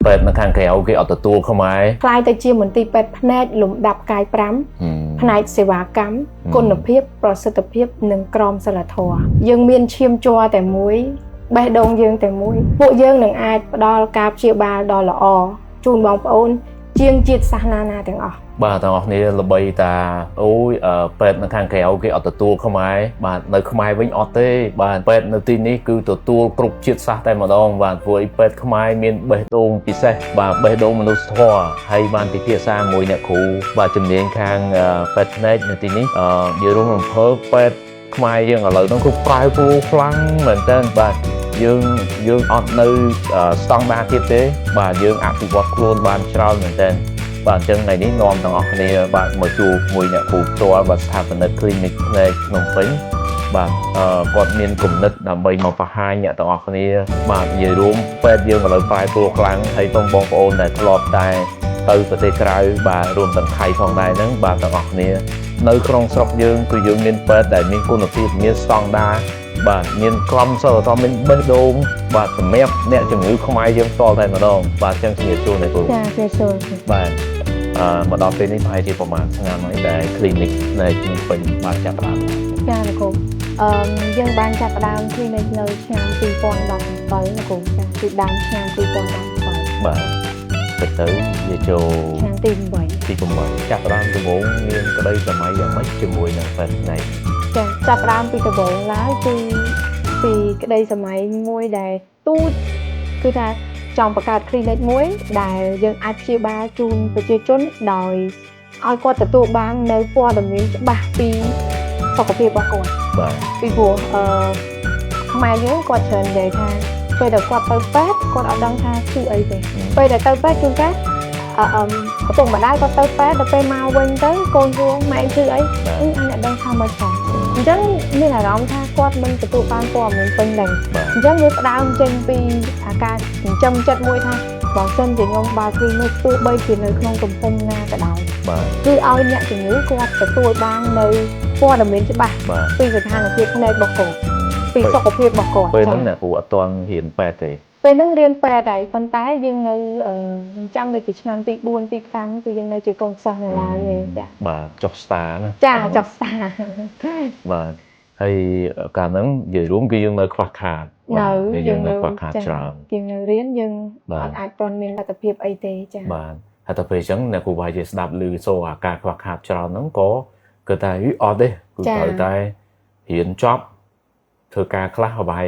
ពេទ្យនៅខាងក្រៅគេអត់ទទួលខ្មែរ ក្លាយទៅជាមន្ទីរពេទ្យភ្នែកលំដាប់ផ្កាយ5ផ្នែកសេវាកម្មគុណភាពប្រសិទ្ធភាពនិងក្រមសីលធម៌យើងមានឈាមជ័រតែមួយបេះដូងយើងតែមួយពួកយើងនឹងអាចផ្ដល់ការព្យាបាលដ៏ល្អជូនបងប្អូនជាងជាតិសាសនាណាទាំងអស់ បាទទាំងអស់គ្នាល្បីតាអូយពេទ្យនៅខាងក្រៅគេអត់ទទួលខ្មែរបាទនៅខ្មែរវិញអត់ទេបាទពេទ្យនៅទីនេះគឺទទួលគ្រប់ជាតិសាសន៍តែម្ដងបាទព្រោះអីពេទ្យខ្មែរមានបេះដូងពិសេសបាទបេះដូងមនុស្សធម៌ហើយបានពិភាក្សាមួយអ្នកគ្រូបាទជំនាញខាងពេទ្យភ្នែកនៅទីនេះនិយាយរួមរំភើបពេទ្យខ្មែរយើងឥឡូវហ្នឹងគឺប្រែប្រួលខ្លាំងមែនតើបាទយើងយើងអត់នៅស្តង់ដារទៀតទេបាទយើងអភិវឌ្ឍខ្លួនបានច្រើនមែនតើបាទអញ្ចឹងថ្ងៃនេះនាំទាំងអស់គ្នាបាទមកជួបមួយអ្នកគ្រូផ្ទាល់បាទស្ថាបនិក clinic ភ្នែកភ្នំពេញបាទគាត់មានគំនិតដើម្បីមកបង្ហាញអ្នកទាំងអស់គ្នាបាទនិយាយរួមពេទ្យយើងឥឡូវប្រែប្រួលខ្លាំងហើយបងប្អូនដែលធ្លាប់តែទៅប្រទេសក្រៅបាទរួមទាំងថៃផងដែរហ្នឹងបាទទាំងអស់គ្នានៅក្នុងស្រុកយើងគឺយើងមានពេទ្យដែលមានគុណភាពមានស្តង់ដារបាទមានក្រមសីលធម៌មានបេះដូងបាទសម្រាប់អ្នកជំងឺខ្មែរយើងផ្ទាល់តែម្ដងបាទអញ្ចឹងជំរាបសួរអ្នកគ្រូ ចាជំរាបសួរ បាទមកដល់ពេលនេះប្រហែលជាប្រហែលឆ្នាំហើយដែល clinic នៅភ្នំពេញបានចាប់ផ្ដើម ចាលោកគ្រូអឺយើងបានចាប់ផ្ដើម clinic នៅឆ្នាំ2017លោកគ្រូចាពីដើមឆ្នាំ2017 បាទទៅទៅវាចូល ឆ្នាំទី8 ទី8ចាប់ផ្ដើមដំបូងមានក្តីសម័យយ៉ាងម៉េចជាមួយនឹងពេទ្យភ្នែក ចាចាប់ផ្ដើមពីដំបូងឡើយគឺពីក្តីសម័យមួយដែលទូចគឺថាចង់បង្កើត clinic មួយដែលយើងអាចព្យាបាលជូនប្រជាជនដោយឲ្យគាត់ទទួលបាននៅព័ត៌មានច្បាស់ពីសុខភាពរបស់គាត់ បាទ ពីព្រោះខ្មែរយើងគាត់ច្រើននិយាយថាពេលដែលគាត់ទៅពេទ្យគាត់អត់ដឹងថាឈឺអីទេពេលដែលទៅពេទ្យជួនកាលអឺអឺឪពុកម្ដាយគាត់ទៅពេទ្យដល់ពេលមកវិញទៅកូនសួរម៉ែឈឺអី បាទ អញអត់ដឹងថាមិនផងអញ្ចឹងមានអារម្មណ៍ថាគាត់មិនទទួលបានព័ត៌មានពេញលេញ បាទ អញ្ចឹងវាផ្ដើមចេញពីអាការចិញ្ចឹមចិត្តមួយថាបើសិនជាខ្ញុំបើក clinic ទោះបីជានៅក្នុងទំហំណាក៏ដោយ បាទ គឺឲ្យអ្នកជំងឺគាត់ទទួលបាននៅព័ត៌មានច្បាស់ បាទ ពីស្ថានភាពភ្នែករបស់គាត់ពីសុខភាពរបស់គាត់ ពេលហ្នឹងអ្នកគ្រូអត់ទាន់រៀនពេទ្យទេ ពេលហ្នឹងរៀនពេទ្យហើយប៉ុន្តែយើងនៅចាំដូចជាឆ្នាំទី4ទី5គឺយើងនៅជាកូនសិស្សនៅឡើយទេចា បាទចុះស្តាណា ចាចុះស្តា បាទហើយកាលហ្នឹងនិយាយរួមគឺយើងនៅខ្វះខាត នៅ យើងនៅខ្វះខាតច្រើន យើងនៅរៀនយើង បាទ អត់អាចទាន់មានលទ្ធភាពអីទេចា បាទហើយតែពេលអញ្ចឹងអ្នកគ្រូប្រហែលជាស្ដាប់ឮសូរអាការខ្វះខាតច្រើនហ្នឹងក៏គិតថាអីអត់ទេគឺត្រូវតែរៀនចប់ធ្វើការខ្លះហើយ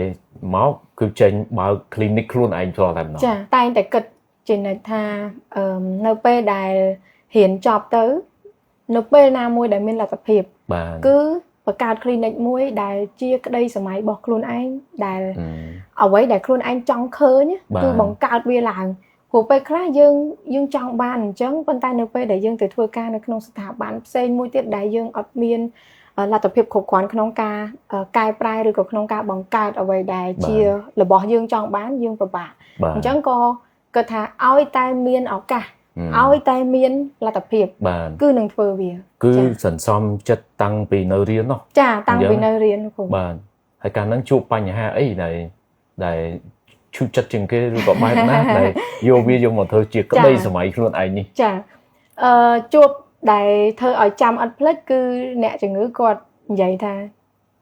មកគឺចេញបើក clinic ខ្លួនឯងផ្ទាល់តែម្ដង ចាតែងតែគិតជានិច្ចថានៅពេលដែលរៀនចប់ទៅ នៅពេលណាមួយដែលមានលទ្ធភាព បាទ គឺបង្កើត clinic មួយដែលជាក្តីសម័យរបស់ខ្លួនឯងដែលអ្វីដែលខ្លួនឯងចង់ឃើញ បាទ គឺបង្កើតវាឡើងព្រោះពេលខ្លះយើងយើងចង់បានអញ្ចឹងប៉ុន្តែនៅពេលដែលយើងទៅធ្វើការនៅក្នុងស្ថាប័នផ្សេងមួយទៀតដែលយើងអត់មានលទ្ធភាពគ្រប់គ្រាន់ក្នុងការកែប្រែឬក៏ក្នុងការបង្កើតអ្វីដែលជារបស់យើងចង់បានយើងពិបាក បាទ អញ្ចឹងក៏គិតថាឲ្យតែមានឱកាសឲ្យតែមានលទ្ធភាព បាទ គឺនឹងធ្វើវា គឺសន្សំចិត្តតាំងពីនៅរៀននោះ ចាតាំងពីនៅរៀនគ្រូ បាទហើយកាលហ្នឹងជួបបញ្ហាអីដែលដែលឈឺចិត្តជាងគេឬក៏បែបណាដែលយកវាយកមកធ្វើជាក្តីសម័យខ្លួនឯងនេះ ចាជួបដែលធ្វើឲ្យចាំអត់ភ្លេចគឺអ្នកជំងឺគាត់និយាយថា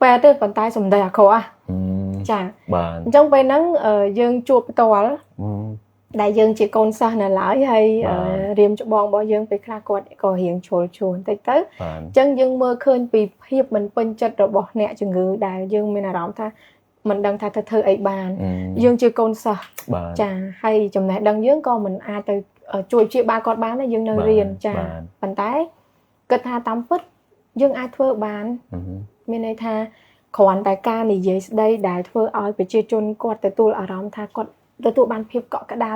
ពេទ្យទេប៉ុន្តែសំដីអាក្រក់ហ៎ចា បាទ អញ្ចឹងពេលហ្នឹងយើងជួបផ្ទាល់ដែលយើងជាកូនសិស្សនៅឡើយហើយរៀមច្បងរបស់យើងពេលខ្លះគាត់ក៏រៀងជ្រុលជួនបន្តិចទៅអញ្ចឹងយើងមើលឃើញពីភាពមិនពេញចិត្តរបស់អ្នកជំងឺដែលយើងមានអារម្មណ៍ថាមិនដឹងថាទៅធ្វើអីបានយើងជាកូនសិស្សចាហើយចំណេះដឹងយើងក៏មិនអាចទៅជួយព្យាបាលគាត់បានដែរយើងនៅរៀនចាប៉ុន្តែគិតថាតាមពិតយើងអាចធ្វើបានមានន័យថាគ្រាន់តែការនិយាយស្ដីដែលធ្វើឲ្យប្រជាជនគាត់ទទួលអារម្មណ៍ថាគាត់ទទួលបានភាពកក់ក្ដៅ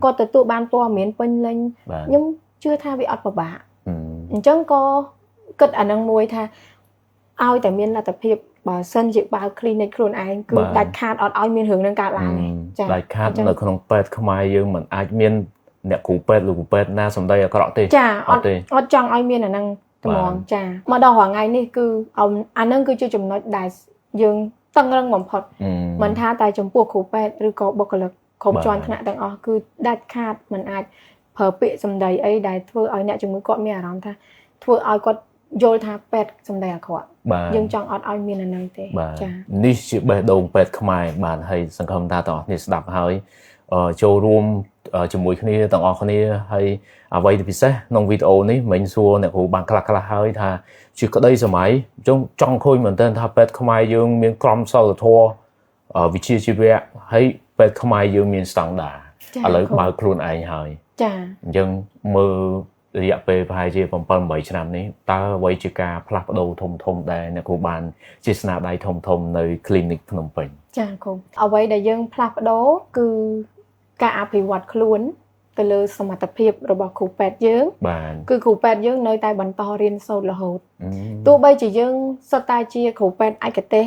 គាត់ទទួលបានព័ត៌មានពេញលេញខ្ញុំជឿថាវាអត់ពិបាកអញ្ចឹងក៏គិតអានឹងមួយថាឲ្យតែមានលទ្ធភាពបើសិនជាបើក clinic ខ្លួនឯងគឺដាច់ខាតអត់ឲ្យមានរឿងនឹងកើតឡើងទេ ចាដាច់ខាតនៅក្នុងពេទ្យខ្មែរយើងមិនអាចមានអ្នកគ្រូពេទ្យលោកគ្រូពេទ្យណាសំដីអាក្រក់ទេ ចាអត់អត់ចង់ឲ្យមានអានឹងត្មងចាមកដល់រាល់ថ្ងៃនេះគឺអានឹងគឺជាចំណុចដែលយើងតឹងរឹងបំផុតមិនថាតែចំពោះគ្រូពេទ្យឬក៏បុគ្គលិក គ្រប់ជាន់ថ្នាក់ទាំងអស់គឺដាច់ខាតមិនអាចប្រើពាក្យសម្ដីអីដែលធ្វើឲ្យអ្នកជំងឺគាត់មានអារម្មណ៍ថាធ្វើឲ្យគាត់យល់ថាពេទ្យសម្ដីអាក្រក់យើងចង់អត់ឲ្យមានអានឹងទេចានេះជាបេះដូងពេទ្យខ្មែរបាទហើយសង្ឃឹមថាទាំងអស់គ្នាស្ដាប់ហើយចូលរួមជាមួយគ្នាទាំងអស់គ្នាហើយអ្វីដែលពិសេសក្នុងវីដេអូនេះមិញសួរអ្នកគ្រូបានខ្លះៗហើយថាជាក្តីសម័យចង់ឃើញមែនទែនថាពេទ្យខ្មែរយើងមានក្រមសីលធម៌វិជ្ជាជីវៈហើយពេទ្យខ្មែរយើងមានស្តង់ដារឥឡូវបើកខ្លួនឯងហើយចាអញ្ចឹងមើលរយៈពេលប្រហែលជា7-8ឆ្នាំនេះតើអ្វីជាការផ្លាស់ប្ដូរធំៗដែលអ្នកគ្រូបានជាស្នាដៃធំៗនៅ clinic ភ្នំពេញចាគ្រូអ្វីដែលយើងផ្លាស់ប្ដូរគឺការអភិវឌ្ឍខ្លួនទៅលើសមត្ថភាពរបស់គ្រូពេទ្យយើងបាទគឺគ្រូពេទ្យយើងនៅតែបន្តរៀនសូត្ររហូតទោះបីជាយើងសុទ្ធតែជាគ្រូពេទ្យឯកទេស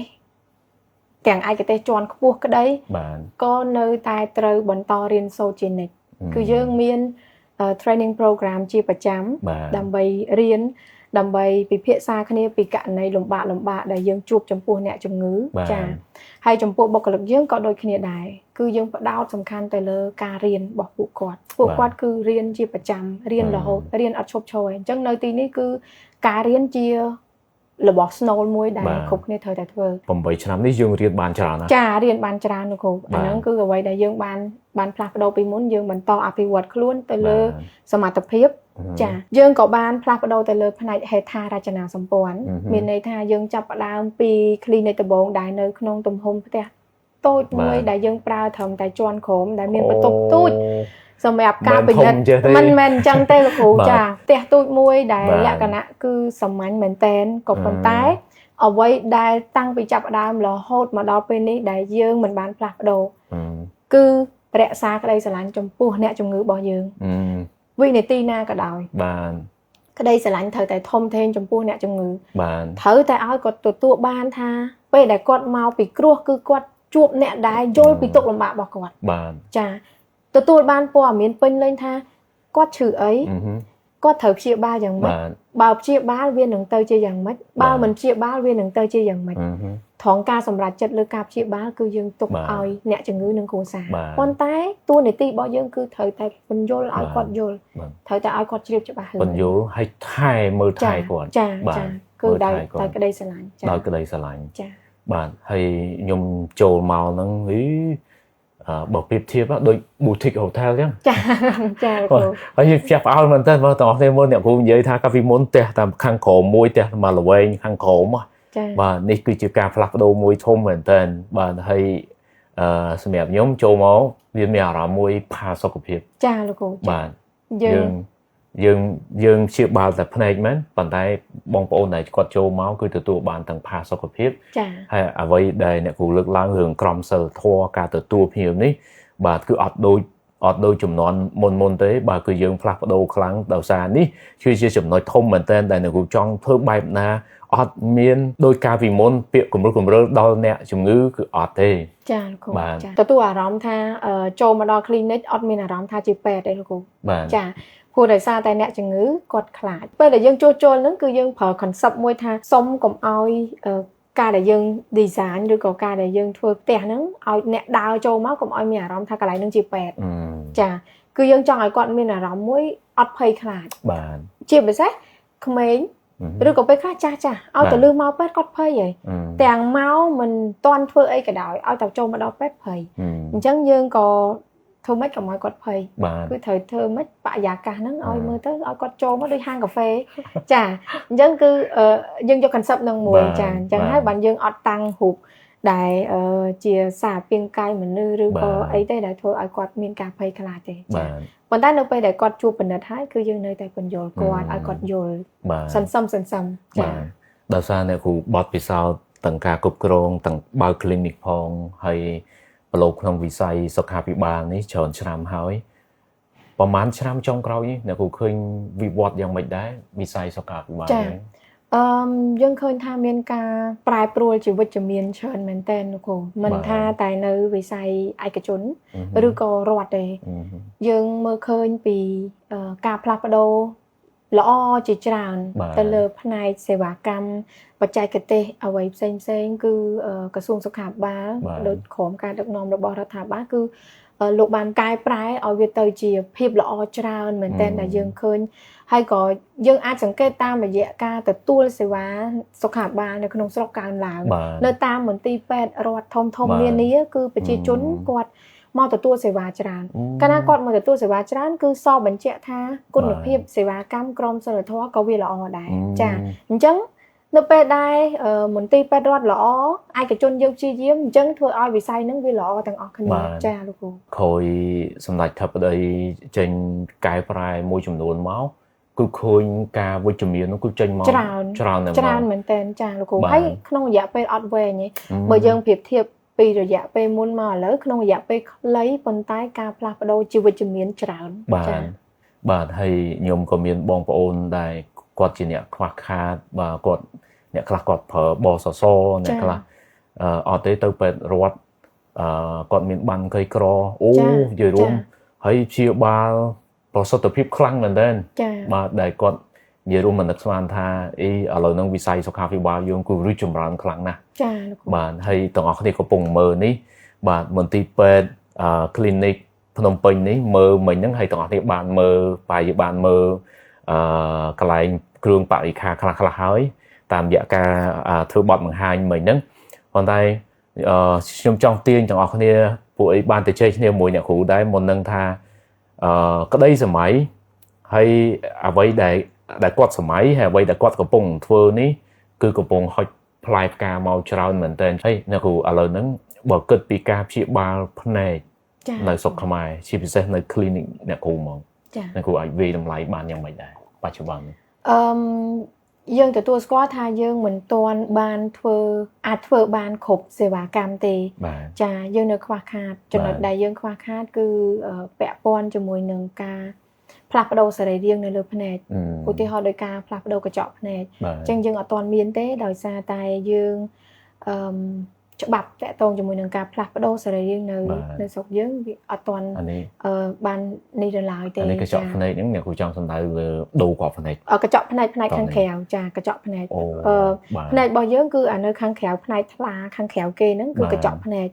ទាំងឯកទេសជាន់ខ្ពស់ក្តីបាទក៏នៅតែត្រូវបន្តរៀនសូត្រជានិច្ចគឺយើងមាន training program ជាប្រចាំដើម្បីរៀនដើម្បីពិភាក្សាគ្នាពីករណីលំបាកដែលយើងជួបចំពោះអ្នកជំងឺចាហើយចំពោះបុគ្គលិកយើងក៏ដូចគ្នាដែរគឺយើងផ្ដោតសំខាន់ទៅលើការរៀនរបស់ពួកគាត់ពួកគាត់គឺរៀនជាប្រចាំរៀនរហូតរៀនអត់ឈប់ឈរឯងអញ្ចឹងនៅទីនេះគឺការរៀនជារបស់ស្នូលមួយដែលគ្រប់គ្នាត្រូវតែធ្វើ8ឆ្នាំនេះយើងរៀនបានច្រើនណាស់ចារៀនបានច្រើនលោកគ្រូអាហ្នឹងគឺអ្វីដែលយើងបានផ្លាស់ប្ដូរពីមុនយើងបន្តអភិវឌ្ឍខ្លួនទៅលើសមត្ថភាពចាយើងក៏បានផ្លាស់ប្ដូរទៅលើផ្នែកហេដ្ឋារចនាសម្ព័ន្ធមានន័យថាយើងចាប់ផ្ដើមពី clinic ដំបូងដែលនៅក្នុងទំហំផ្ទះតូចមួយដែលយើងប្រើត្រឹមតែជាន់ក្រោមដែលមានបន្ទប់ទូចសម្រាប់ការពិនិត្យមិនមែនអញ្ចឹងទេលោកគ្រូចាផ្ទះទូចមួយដែលលក្ខណៈគឺសាមញ្ញមែនតែនក៏ប៉ុន្តែអ្វីដែលតាំងពីចាប់ផ្ដើមរហូតមកដល់ពេលនេះដែលយើងមិនបានផ្លាស់ប្ដូរគឺរក្សាក្តីស្រឡាញ់ចំពោះអ្នកជំងឺរបស់យើងវិនាទីណាក៏ដោយបាទក្តីស្រឡាញ់ត្រូវតែធំធេងចំពោះអ្នកជំងឺបាទត្រូវតែឲ្យគាត់ទទួលបានថាពេលដែលគាត់មកពីគ្រោះគឺគាត់ជួបអ្នកដែលយល់ពីទុក្ខលំបាករបស់គាត់បាទចាទទួលបានព័ត៌មានពេញលេញថាគាត់ឈឺអីគាត់ត្រូវព្យាបាលយ៉ាងម៉េចបើព្យាបាលវានឹងទៅជាយ៉ាងម៉េចបើមិនព្យាបាលវានឹងទៅជាយ៉ាងម៉េចត្រង់ការសម្រេចចិត្តលើការព្យាបាលគឺយើងទុកឲ្យអ្នកជំងឺនិងគ្រួសារប៉ុន្តែតួនាទីរបស់យើងគឺត្រូវតែពន្យល់ឲ្យគាត់យល់ត្រូវតែឲ្យគាត់ជ្រាបច្បាស់ពន្យល់ឲ្យថែមើលថែគាត់ចាចាគឺដោយក្តីស្រឡាញ់ចាដោយក្តីស្រឡាញ់ចាបាទហើយខ្ញុំចូលមកហ្នឹងបើប្រៀបធៀបដូច boutique hotel ចឹងចាចាលោកគ្រូហើយផ្ទះផ្អើលមែនតើបងទាំងអស់គ្នាមើលអ្នកគ្រូនិយាយថាកាលពីមុនផ្ទះតាមខាងក្រោមមួយផ្ទះមកល្វែងខាងក្រោមបាទនេះគឺជាការផ្លាស់ប្ដូរមួយធំមែនតើបាទហើយសម្រាប់ខ្ញុំចូលមកវាមានអារម្មណ៍មួយផាសុខភាពចាលោកគ្រូបាទយើងព្យាបាលតែភ្នែកមែនប៉ុន្តែបងប្អូនដែលគាត់ចូលមកគឺទទួលបានទាំងផាសុខភាពហើយអ្វីដែលអ្នកគ្រូលើកឡើងរឿងក្រមសីលធម៌ការទទួលភ្ញៀវនេះបាទគឺអត់ដូចចំនួនមុនទេបាទគឺយើងផ្លាស់ប្ដូរខ្លាំងដោយសារនេះគឺជាចំណុចធំមែនទែនដែលអ្នកគ្រូចង់ធ្វើបែបណាអត់មានដោយការពីមុនពាក្យគំរោះគំរើលដល់អ្នកជំងឺគឺអត់ទេចាលោកគ្រូចាទទួលអារម្មណ៍ថាចូលមកដល់ clinic អត់មានអារម្មណ៍ថាជាពេទ្យទេលោកគ្រូចាព្រោះដោយសារតែអ្នកជំងឺគាត់ខ្លាចពេលដែលយើងជួសជុលហ្នឹងគឺយើងប្រើ concept មួយថាសុំកុំឲ្យការដែលយើង design ឬក៏ការដែលយើងធ្វើផ្ទះហ្នឹងឲ្យអ្នកដើរចូលមកកុំឲ្យមានអារម្មណ៍ថាកន្លែងហ្នឹងជាពេទ្យចាគឺយើងចង់ឲ្យគាត់មានអារម្មណ៍មួយអត់ភ័យខ្លាចបាទជាពិសេសក្មេងឬក៏ពេលខ្លះចាស់ឲ្យទៅលឺមកពេទ្យគាត់ភ័យហើយទាំងមកមិនទាន់ធ្វើអីក៏ដោយឲ្យតែចូលមកដល់ពេទ្យភ័យអញ្ចឹងយើងក៏ធ្វើម៉េចកុំឲ្យគាត់ភ័យគឺត្រូវធ្វើម៉េចបរិយាកាសហ្នឹងឲ្យមើលទៅឲ្យគាត់ចូលមកដូចហាងកាហ្វេចាអញ្ចឹងគឺយើងយក concept ហ្នឹងមួយចាអញ្ចឹងហើយបានយើងអត់តាំងរូបដែលជាសារពាង្គកាយមនុស្សឬក៏អីទេដែលធ្វើឲ្យគាត់មានការភ័យខ្លាចទេចាប៉ុន្តែនៅពេលដែលគាត់ជួបពិនិត្យហើយគឺយើងនៅតែពន្យល់គាត់ឲ្យគាត់យល់សន្សំចាដោយសារអ្នកគ្រូបទពិសោធន៍ទាំងការគ្រប់គ្រងទាំងបើក clinic ផងហើយប្រឡូកក្នុងវិស័យសុខាភិបាលនេះច្រើនឆ្នាំហើយប្រហែលឆ្នាំចុងក្រោយនេះអ្នកគ្រូឃើញវិវត្តយ៉ាងម៉េចដែរវិស័យសុខាភិបាលនេះយើងឃើញថាមានការប្រែប្រួលជាវិជ្ជមានច្រើនមែនទែនលោកគ្រូមិនថាតែនៅវិស័យឯកជនឬក៏រដ្ឋទេយើងមើលឃើញពីការផ្លាស់ប្ដូរល្អជាច្រើនទៅលើផ្នែកសេវាកម្មបច្ចេកទេសអ្វីផ្សេងៗគឺក្រសួងសុខាភិបាលដូចក្រោមការដឹកនាំរបស់រដ្ឋាភិបាលគឺ លោកបានកែប្រែឲ្យវាទៅជាភាពល្អច្រើនមែនទែនដែលយើងឃើញហើយក៏យើងអាចសង្កេតតាមរយៈការទទួលសេវាសុខាភិបាលនៅក្នុងស្រុកកើនឡើងនៅតាមមន្ទីរពេទ្យរដ្ឋធំធំនានាគឺប្រជាជនគាត់មកទទួលសេវាច្រើនកាលណាគាត់មកទទួលសេវាច្រើនគឺសបញ្ជាក់ថាគុណភាពសេវាកម្មក្រមសីលធម៌ក៏វាល្អដែរចាអញ្ចឹងនៅពេលដែលមន្ទីរពេទ្យរដ្ឋល្អឯកជនយើងព្យាយាមអញ្ចឹងធ្វើឲ្យវិស័យហ្នឹងវាល្អទាំងអស់គ្នាចាលោកគ្រូក្រោយសម្ដេចធិបតីចេញកែប្រែមួយចំនួនមកគឺឃើញការវិជ្ជមាននោះគឺចេញមកច្រើនច្រើនមែនតើចាលោកគ្រូហើយក្នុងរយៈពេលអត់វែងទេបើយើងប្រៀបធៀបពីរយៈពេលមុនមកឥឡូវក្នុងរយៈពេលខ្លីប៉ុន្តែការផ្លាស់ប្ដូរជីវិតវិជ្ជមានច្រើនចាបាទហើយខ្ញុំក៏មានបងប្អូនដែលគាត់ជាអ្នកខ្វះខាតបាទគាត់អ្នកខ្លះគាត់ប្រើបសសអ្នកខ្លះអត់ទេទៅពេទ្យរដ្ឋគាត់មានបានក្រីក្រអូនិយាយរួមហើយព្យាបាលប្រសិទ្ធភាពខ្លាំងមែនទែនបាទដែលគាត់និយាយរួមមិននឹកស្មានថាអីឥឡូវហ្នឹងវិស័យសុខាភិបាលយើងគឺរីកចម្រើនខ្លាំងណាស់ចាលោកបាទហើយទាំងអស់គ្នាកំពុងមើលនេះបាទមន្ទីរពេទ្យ clinic ភ្នំពេញនេះមើលមិញហ្នឹងហើយទាំងអស់គ្នាបានមើលបាយបានមើលកន្លែងគ្រឿងបរិក្ខារខ្លះៗហើយតាមរយៈការធ្វើបទបង្ហាញមិញហ្នឹងប៉ុន្តែខ្ញុំចង់ទាញទាំងអស់គ្នាពួកអីបានទៅជែកគ្នាមួយអ្នកគ្រូដែរមុននឹងថាក្តីសម័យហើយអ្វីដែលគាត់សម័យហើយអ្វីដែលគាត់កំពុងធ្វើនេះគឺកំពុងហុចផ្លែផ្កាមកច្រើនមែនទែនហើយអ្នកគ្រូឥឡូវហ្នឹងបើគិតពីការព្យាបាលភ្នែកនៅស្រុកខ្មែរជាពិសេសនៅ clinic អ្នកគ្រូហ្មងអ្នកគ្រូអាចវាយតម្លៃបានយ៉ាងម៉េចដែរបច្ចុប្បន្ននេះយើងទទួលស្គាល់ថាយើងមិនទាន់បានធ្វើអាចធ្វើបានគ្រប់សេវាកម្មទេចាយើងនៅខ្វះខាតចំណុចដែលយើងខ្វះខាតគឺពាក់ព័ន្ធជាមួយនឹងការផ្លាស់ប្ដូរសរីរាង្គនៅលើភ្នែកឧទាហរណ៍ដោយការផ្លាស់ប្ដូរកញ្ចក់ភ្នែកអញ្ចឹងយើងអត់ទាន់មានទេដោយសារតែយើងច្បាប់តាក់ទងជាមួយនឹងការផ្លាស់ប្ដូរសរីរាង្គនៅស្រុកយើងវាអត់ទាន់បាននេះដល់ឡើយទេនេះកញ្ចក់ភ្នែកហ្នឹងអ្នកគ្រូចង់សំដៅលើដូរគ្រាប់ភ្នែកកញ្ចក់ភ្នែកផ្នែកខាងក្រៅចាកញ្ចក់ភ្នែកភ្នែករបស់យើងគឺអានៅខាងក្រៅផ្នែកថ្លាខាងក្រៅគេហ្នឹងគឺកញ្ចក់ភ្នែក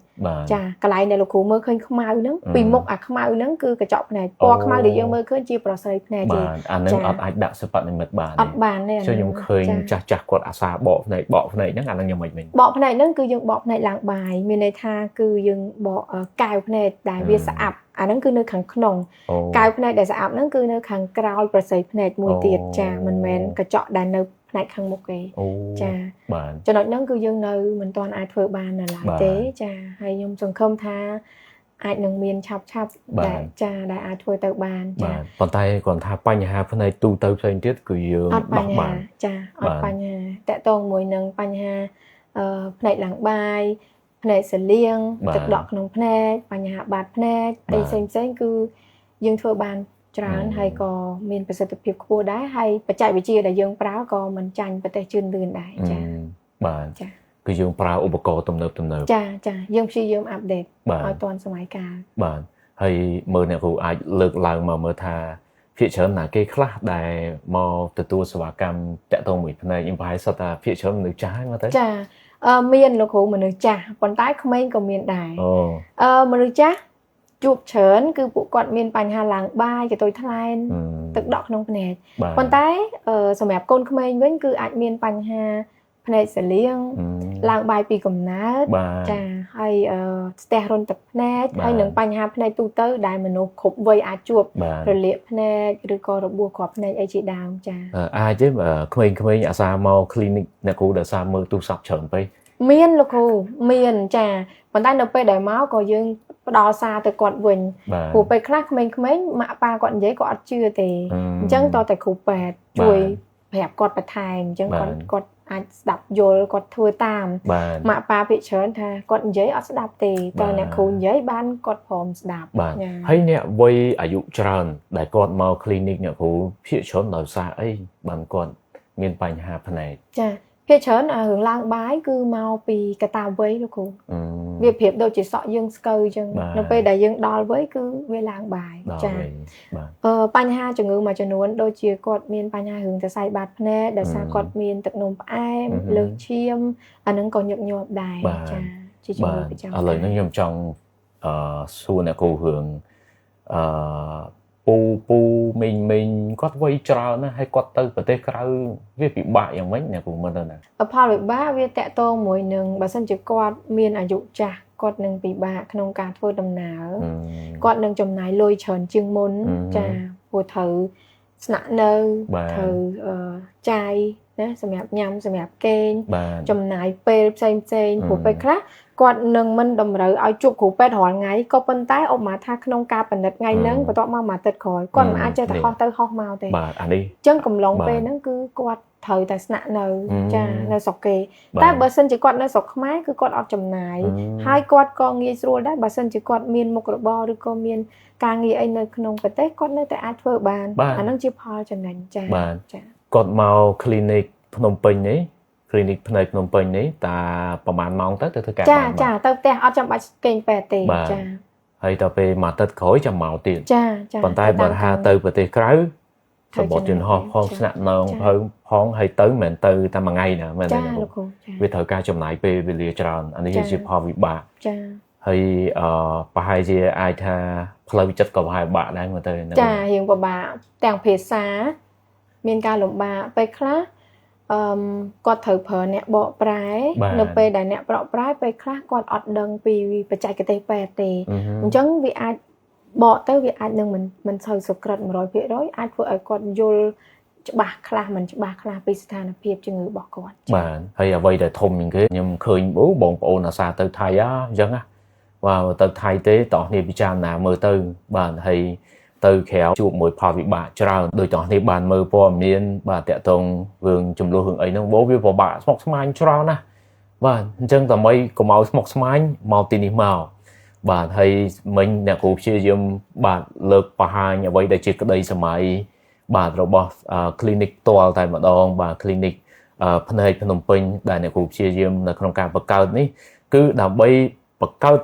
ចាកន្លែងដែលលោកគ្រូមើលឃើញខ្មៅហ្នឹងពីមុខអាខ្មៅហ្នឹងគឺកញ្ចក់ភ្នែកពណ៌ខ្មៅដែលយើងមើលឃើញជាប្រស័យភ្នែកទេបាទអាហ្នឹងអត់អាចដាក់សិប្បនិម្មិតបានអត់បានទេខ្ញុំឃើញចាស់គាត់អាសាបកភ្នែកបកភ្នែកហ្នឹងអាហ្នឹងយ៉ាងម៉េចវិញបកភ្នែកហ្នឹងគឺយើងបកភ្នែកឡើងបាយមានន័យថាគឺយើងបកកែវភ្នែកដែលវាស្អាប់អាហ្នឹងគឺនៅខាងក្នុងកែវភ្នែកដែលស្អាប់ហ្នឹងគឺនៅខាងក្រោយប្រស័យភ្នែកមួយទៀតចាមិនមែនកញ្ចក់ដែលនៅផ្នែកខាងមុខទេចាបាទចំណុចហ្នឹងគឺយើងនៅមិនទាន់អាចធ្វើបាននៅឡើយទេចាហើយខ្ញុំសង្ឃឹមថាអាចនឹងមានឆាប់ដែលចាដែលអាចធ្វើទៅបានចាប៉ុន្តែគ្រាន់ថាបញ្ហាផ្នែកទូទៅផ្សេងទៀតគឺយើងដោះបានចាអត់បញ្ហាតាក់ទងមួយនឹងបញ្ហាផ្នែកឡើងបាយផ្នែកសលៀងទឹកដក់ក្នុងភ្នែកបញ្ហាបាតភ្នែកអីផ្សេងៗគឺយើងធ្វើបានច្រើនហើយក៏មានប្រសិទ្ធភាពខ្ពស់ដែរហើយបច្ចេកវិទ្យាដែលយើងប្រើក៏មិនចាញ់ប្រទេសជឿនលឿនដែរចាបាទចាគឺយើងប្រើឧបករណ៍ទំនើបចាចាយើងព្យាយាមអាប់ដេតឲ្យទាន់សម័យកាលបាទហើយមើលអ្នកគ្រូអាចលើកឡើងមកមើលថាភាគច្រើនណាគេខ្លះដែលមកទទួលសេវាកម្មតាក់ទងមួយភ្នែកខ្ញុំប្រហែលសុទ្ធតែភាគច្រើនមនុស្សចាស់ហ្នឹងមកទៅចាមានលោកគ្រូមនុស្សចាស់ប៉ុន្តែក្មេងក៏មានដែរមនុស្សចាស់ជួបច្រើនគឺពួកគាត់មានបញ្ហាឡើងបាយកតុយថ្លែនទឹកដក់ក្នុងភ្នែកប៉ុន្តែសម្រាប់កូនក្មេងវិញគឺអាចមានបញ្ហាភ្នែកសលៀងឡើងបាយពីកំណើតចាហើយស្ទះរុនទឹកភ្នែកហើយនឹងបញ្ហាភ្នែកទូទៅដែលមនុស្សគ្រប់វ័យអាចជួបរលាកភ្នែកឬក៏របួសគ្រាប់ភ្នែកអីជាដើមចាអាចទេក្មេងៗអាសាមក clinic អ្នកគ្រូដែលសារមើលទូរស័ព្ទច្រើនពេកមានលោកគ្រូមានចាប៉ុន្តែនៅពេលដែលមកក៏យើងផ្ដល់សារទៅគាត់វិញព្រោះពេលខ្លះក្មេងៗម៉ាក់ប៉ាគាត់និយាយក៏អត់ជឿទេអញ្ចឹងតតែគ្រូពេទ្យជួយប្រាប់គាត់បន្ថែមអញ្ចឹងគាត់អាចស្ដាប់យល់គាត់ធ្វើតាមម៉ាក់ប៉ាភាគច្រើនថាគាត់និយាយអត់ស្ដាប់ទេតើអ្នកគ្រូនិយាយបានគាត់ព្រមស្ដាប់បាទហើយអ្នកវ័យអាយុច្រើនដែលគាត់មក clinic អ្នកគ្រូភាគច្រើនដោយសារអីបានគាត់មានបញ្ហាភ្នែកចាភាគច្រើនរឿងឡើងបាយគឺមកពីកត្តាវ័យលោកគ្រូវាប្រៀបដូចជាសក់យើងស្កូវអញ្ចឹងនៅពេលដែលយើងដល់វ័យគឺវាឡើងបាយចាបញ្ហាជំងឺមួយចំនួនដូចជាគាត់មានបញ្ហារឿងសរសៃបាតភ្នែកដោយសារគាត់មានទឹកនោមផ្អែមលើសឈាមអានឹងក៏ញឹកញាប់ដែរចាជាជំងឺប្រចាំឥឡូវនេះខ្ញុំចង់ សួរអ្នកគ្រូរឿងពូពូមីងមីងគាត់វ័យច្រើនណាស់ហើយគាត់ទៅប្រទេសក្រៅវាពិបាកយ៉ាងម៉េចអ្នកគ្រូមើលទៅណាផលវិបាកវាតាក់ទងមួយនឹងបើសិនជាគាត់មានអាយុចាស់គាត់នឹងពិបាកក្នុងការធ្វើដំណើរគាត់នឹងចំណាយលុយច្រើនជាងមុនចាព្រោះត្រូវស្នាក់នៅត្រូវចាយណាសម្រាប់ញ៉ាំសម្រាប់គេងចំណាយពេលផ្សេងផ្សេងព្រោះពេលខ្លះគាត់នឹងមិនតម្រូវឲ្យជួបគ្រូពេទ្យរាល់ថ្ងៃក៏ប៉ុន្តែឧបមាថាក្នុងការពិនិត្យថ្ងៃហ្នឹងបន្ទាប់មកមួយអាទិត្យក្រោយគាត់មិនអាចចេះតែហោះទៅហោះមកទេបាទអានេះអញ្ចឹងកំឡុងពេលហ្នឹងគឺគាត់ត្រូវតែស្នាក់នៅចានៅស្រុកគេតែបើសិនជាគាត់នៅស្រុកខ្មែរគឺគាត់អត់ចំណាយហើយគាត់ក៏ងាយស្រួលដែរបើសិនជាគាត់មានមុខរបរឬក៏មានការងារអីនៅក្នុងប្រទេសគាត់នៅតែអាចធ្វើបានអាហ្នឹងជាផលចំណេញចាចាគាត់មក clinic ភ្នំពេញនេះ clinic ភ្នែកភ្នំពេញនេះតាប្រហែលម៉ោងទៅធ្វើការបានចាចាទៅផ្ទះអត់ចាំបាច់គេងពេទ្យទេចាហើយដល់ពេលមួយអាទិត្យក្រោយចាំមកទៀតចាចាប៉ុន្តែបើថាទៅប្រទេសក្រៅសម្បត្តិយន្តហោះផងស្នាក់នៅផងហើយទៅមិនមែនទៅតែមួយថ្ងៃណាមែនទេលោកគ្រូវាត្រូវការចំណាយពេលវេលាច្រើនអានេះជាផលវិបាកចាហើយប្រហែលជាអាចថាផ្លូវចិត្តក៏ប្រហែលបាក់ដែរមើលទៅចារៀងពិបាកទាំងភាសាមានការលំបាកពេលខ្លះគាត់ត្រូវប្រើអ្នកបកប្រែនៅពេលដែលអ្នកបកប្រែពេលខ្លះគាត់អត់ដឹងពីបច្ចេកទេសពេទ្យទេអញ្ចឹងវាអាចបកទៅវាអាចនឹងមិនសូវសុក្រិត 100% អាចធ្វើឲ្យគាត់យល់ច្បាស់ខ្លះមិនច្បាស់ខ្លះពីស្ថានភាពជំងឺរបស់គាត់បាទហើយអ្វីដែលធំជាងគេខ្ញុំឃើញបងប្អូនអាសាទៅថៃអញ្ចឹងណាបាទទៅថៃទេតោះនេះពិចារណាមើលទៅបាទហើយទៅក្រៅជួបមួយផលវិបាកច្រើនដោយតោះនេះបានមើលព័ត៌មានបាទតាក់ទងរឿងចំនួនរឿងអីហ្នឹងបោវាពិបាកស្មុគស្មាញច្រើនណាស់បាទអញ្ចឹងដើម្បីកុំឲ្យស្មុគស្មាញមកទីនេះមកបាទហើយមិញអ្នកគ្រូព្យាយាមបាទលើកបង្ហាញអ្វីដែលជាក្តីសម័យបាទរបស់ clinic ផ្ទាល់តែម្ដងបាទ clinic ភ្នែកភ្នំពេញដែលអ្នកគ្រូព្យាយាមនៅក្នុងការបង្កើតនេះគឺដើម្បីបង្កើត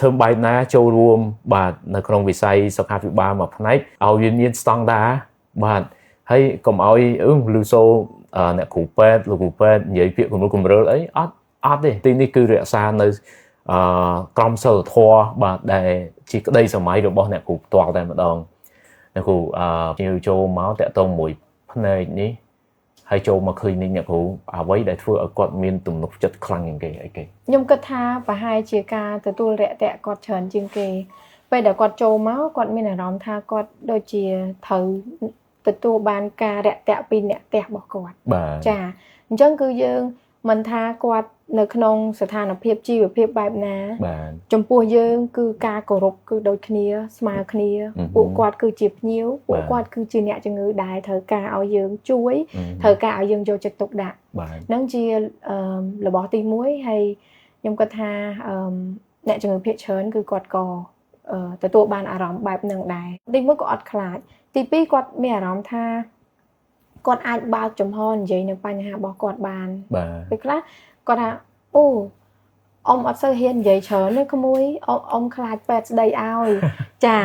ធ្វើបែបណាចូលរួមបាទនៅក្នុងវិស័យសុខាភិបាលមួយផ្នែកឲ្យវាមានស្តង់ដារបាទហើយកុំឲ្យលឺសូអ្នកគ្រូពេទ្យលោកគ្រូពេទ្យនិយាយពាក្យគំរូអីអត់ទេទីនេះគឺរក្សានៅក្រមសីលធម៌បាទដែលជាក្តីសម័យរបស់អ្នកគ្រូផ្ទាល់តែម្ដងអ្នកគ្រូភ្ញៀវចូលមកតាក់ទងមួយភ្នែកនេះហើយចូលមក clinic អ្នកគ្រូអ្វីដែលធ្វើឲ្យគាត់មានទំនុកចិត្តខ្លាំងជាងគេអីគេខ្ញុំគិតថាប្រហែលជាការទទួលរាក់ទាក់គាត់ច្រើនជាងគេពេលដែលគាត់ចូលមកគាត់មានអារម្មណ៍ថាគាត់ដូចជាត្រូវទទួលបានការរាក់ទាក់ពីអ្នកផ្ទះរបស់គាត់ចាអញ្ចឹងគឺយើងមិនថាគាត់នៅក្នុងស្ថានភាពជីវភាពបែបណាចំពោះយើងគឺការគោរពគឺដូចគ្នាស្មើគ្នាពួកគាត់គឺជាភ្ញៀវពួកគាត់គឺជាអ្នកជំងឺដែលត្រូវការឲ្យយើងជួយត្រូវការឲ្យយើងយកចិត្តទុកដាក់នឹងជារបស់ទី1ហើយខ្ញុំគិតថាអ្នកជំងឺភាគច្រើនគឺគាត់ក៏ទទួលបានអារម្មណ៍បែបនឹងដែរទី1ក៏អត់ខ្លាចទី2គាត់មានអារម្មណ៍ថាគាត់អាចបើកចំហនិយាយនៅបញ្ហារបស់គាត់បានពេលខ្លះគាត់ថាអូអ៊ំអត់សូវហ៊ាននិយាយច្រើនទេក្មួយអ៊ំខ្លាចពេទ្យស្ដីឲ្យចា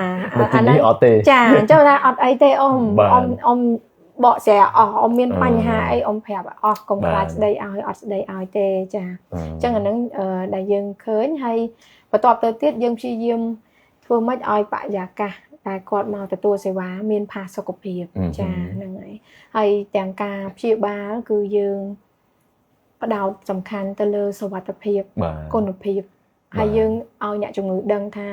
អានេះអត់ទេចាអញ្ចឹងថាអត់អីទេអ៊ំអ៊ំបកស្រាយអស់អ៊ំមានបញ្ហាអីអ៊ំប្រាប់អស់កុំខ្លាចស្ដីឲ្យអត់ស្ដីឲ្យទេចាអញ្ចឹងអានឹងដែលយើងឃើញហើយបន្ទាប់ទៅទៀតយើងព្យាយាមធ្វើម៉េចឲ្យបរិយាកាសតែគាត់មកទទួលសេវាមានផាសុកភាពចាហ្នឹងហើយហើយទាំងការព្យាបាលគឺយើងផ្ដោតសំខាន់ទៅលើសុវត្ថិភាពគុណភាពហើយយើងឲ្យអ្នកជំងឺដឹងថា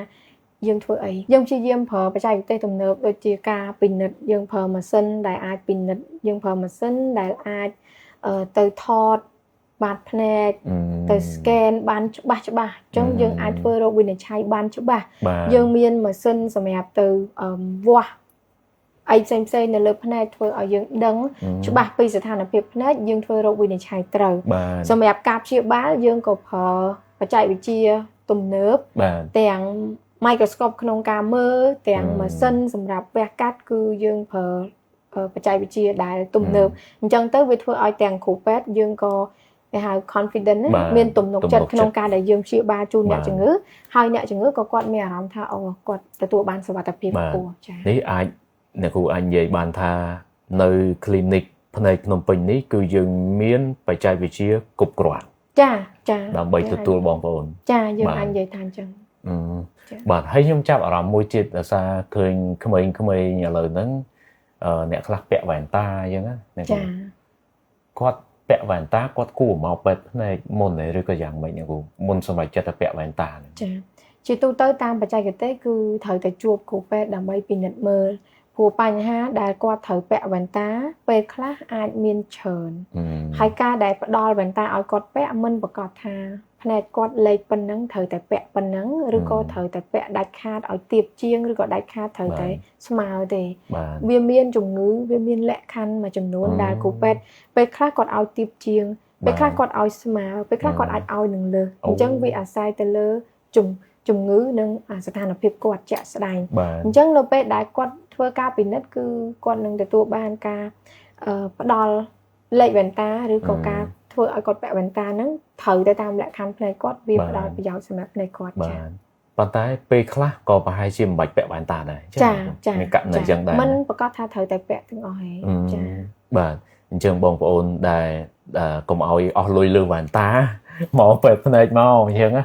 យើងធ្វើអីយើងព្យាយាមប្រើបច្ចេកទេសទំនើបដូចជាការពិនិត្យយើងប្រើម៉ាស៊ីនដែលអាចពិនិត្យយើងប្រើម៉ាស៊ីនដែលអាចទៅថតបាតភ្នែកទៅ scan បានច្បាស់អញ្ចឹងយើងអាចធ្វើរោគវិនិច្ឆ័យបានច្បាស់យើងមានម៉ាស៊ីនសម្រាប់ទៅវាស់អីផ្សេងៗនៅលើភ្នែកធ្វើឲ្យយើងដឹងច្បាស់ពីស្ថានភាពភ្នែកយើងធ្វើរោគវិនិច្ឆ័យត្រូវសម្រាប់ការព្យាបាលយើងក៏ប្រើបច្ចេកវិទ្យាទំនើបទាំង microscope ក្នុងការមើលទាំងម៉ាស៊ីនសម្រាប់វះកាត់គឺយើងប្រើបច្ចេកវិទ្យាដែលទំនើបអញ្ចឹងទៅវាធ្វើឲ្យទាំងគ្រូពេទ្យយើងក៏គេហៅ confident មានទំនុកចិត្តក្នុងការដែលយើងព្យាបាលជូនអ្នកជំងឺហើយអ្នកជំងឺក៏គាត់មានអារម្មណ៍ថាអូគាត់ទទួលបានសុវត្ថិភាពខ្ពស់ចា៎នេះអាចអ្នកគ្រូអាចនិយាយបានថានៅ clinic ភ្នែកភ្នំពេញនេះគឺយើងមានបច្ចេកវិទ្យាគ្រប់គ្រាន់ចាចាដើម្បីទទួលបងប្អូនចាយើងអាចនិយាយថាអញ្ចឹង បាទហើយខ្ញុំចាប់អារម្មណ៍មួយទៀតដោយសារឃើញក្មេងៗឥឡូវហ្នឹងអ្នកខ្លះពាក់វ៉ែនតាអញ្ចឹងណាចាគាត់ពាក់វ៉ែនតាគាត់គួរមកពេទ្យភ្នែកមុនឬក៏យ៉ាងម៉េចអ្នកគ្រូមុនសម្រេចចិត្តទៅពាក់វ៉ែនតាចាជាទូទៅតាមបច្ចេកទេសគឺត្រូវតែជួបគ្រូពេទ្យដើម្បីពិនិត្យមើលព្រោះបញ្ហាដែលគាត់ត្រូវពាក់វ៉ែនតាពេលខ្លះអាចមានច្រើនហើយការដែលផ្ដល់វ៉ែនតាឲ្យគាត់ពាក់មិនប្រកាសថាភ្នែកគាត់លេខប៉ុណ្ណឹងត្រូវតែពាក់ប៉ុណ្ណឹងឬក៏ត្រូវតែពាក់ដាច់ខាតឲ្យទាបជាងឬក៏ដាច់ខាតត្រូវតែស្មើទេវាមានជំងឺវាមានលក្ខខណ្ឌមួយចំនួនដែលគ្រូពេទ្យពេលខ្លះគាត់ឲ្យទាបជាងពេលខ្លះគាត់ឲ្យស្មើពេលខ្លះគាត់អាចឲ្យនឹងលើសអញ្ចឹងវាអាស្រ័យទៅលើជំងឺនិងស្ថានភាពគាត់ជាក់ស្ដែងអញ្ចឹងនៅពេលដែលគាត់ធ្វើការពិនិត្យគឺគាត់នឹងទទួលបានការផ្ដល់លេខវ៉ែនតាឬក៏ការធ្វើឲ្យគាត់ពាក់វ៉ែនតាហ្នឹងត្រូវទៅតាមលក្ខខណ្ឌភ្នែកគាត់វាផ្ដល់ប្រយោជន៍សម្រាប់ភ្នែកគាត់ចាប៉ុន្តែពេលខ្លះក៏ប្រហែលជាមិនបាច់ពាក់វ៉ែនតាដែរចាមានករណីចឹងដែរមិនប្រកាសថាត្រូវតែពាក់ទាំងអស់ទេចាបាទអញ្ចឹងបងប្អូនដែលកុំឲ្យអស់លុយលើវ៉ែនតាមកពេទ្យភ្នែកមកអញ្ចឹងណា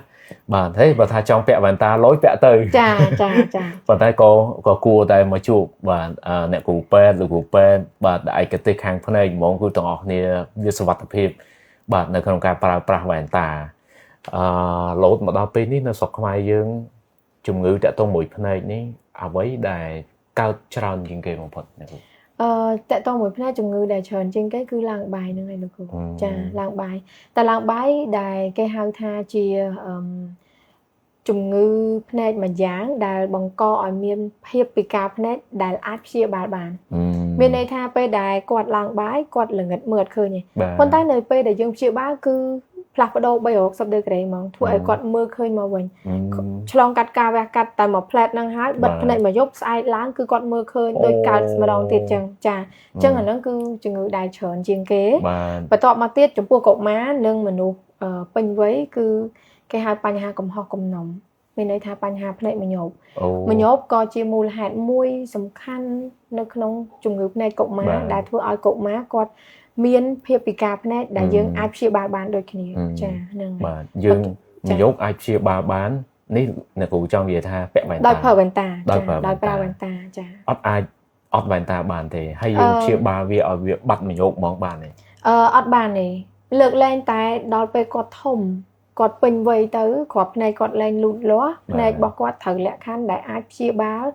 បាទទេបើថាចង់ពាក់វ៉ែនតាលុយពាក់ទៅចាចាចាប៉ុន្តែក៏គួរតែមកជួបបាទអ្នកគ្រូពេទ្យលោកគ្រូពេទ្យបាទឯកទេសខាងភ្នែកហ្មងគឺទាំងអស់គ្នាវាសុវត្ថិភាពបាទនៅក្នុងការប្រើប្រាស់វ៉ែនតាលោតមកដល់ពេលនេះនៅស្រុកខ្មែរយើងជំងឺតាក់ទងមួយភ្នែកនេះអ្វីដែលកើតច្រើនជាងគេបំផុតអ្នកគ្រូតាក់ទងមួយភ្នែកជំងឺដែលច្រើនជាងគេគឺឡើងបាយហ្នឹងឯងលោកគ្រូចាឡើងបាយតែឡើងបាយដែលគេហៅថាជាជំងឺភ្នែកមួយយ៉ាងដែលបង្កឲ្យមានភាពពិការភ្នែកដែលអាចព្យាបាលបានមានន័យថាពេលដែលគាត់ឡើងបាយគាត់ល្ងិតមើលអត់ឃើញទេប៉ុន្តែនៅពេលដែលយើងព្យាបាលគឺផ្លាស់ប្ដូរ360ដឺក្រេហ្មងធ្វើឲ្យគាត់មើលឃើញមកវិញឆ្លងកាត់ការវះកាត់តែមួយផ្លែតហ្នឹងហើយបិទភ្នែកមួយយប់ស្អែកឡើងគឺគាត់មើលឃើញដូចកើតម្ដងទៀតចឹងចាអញ្ចឹងអាហ្នឹងគឺជំងឺដែលច្រើនជាងគេបន្ទាប់មកទៀតចំពោះកុមារនិងមនុស្សពេញវ័យគឺគេហៅបញ្ហាកំហុសកំណុំមានន័យថាបញ្ហាភ្នែកមញោបមញោបក៏ជាមូលហេតុមួយសំខាន់នៅក្នុងជំងឺភ្នែកកុមារដែលធ្វើឲ្យកុមារគាត់មានភាពពិការភ្នែកដែលយើងអាចព្យាបាលបានដូចគ្នាចាហ្នឹងបាទយើងមញោបអាចព្យាបាលបាននេះអ្នកគ្រូចង់និយាយថាពាក់វ៉ែនតាដោយប្រើវ៉ែនតាដោយប្រើវ៉ែនតាចាអត់អាចអត់វ៉ែនតាបានទេហើយយើងព្យាបាលវាឲ្យវាបាត់មញោបហ្មងបានទេអត់បានទេលើកលែងតែដល់ពេលគាត់ធំគាត់ពេញវ័យទៅគ្រាប់ភ្នែកគាត់លែងលូតលាស់ភ្នែករបស់គាត់ត្រូវលក្ខខណ្ឌដែលអាចព្យាបាល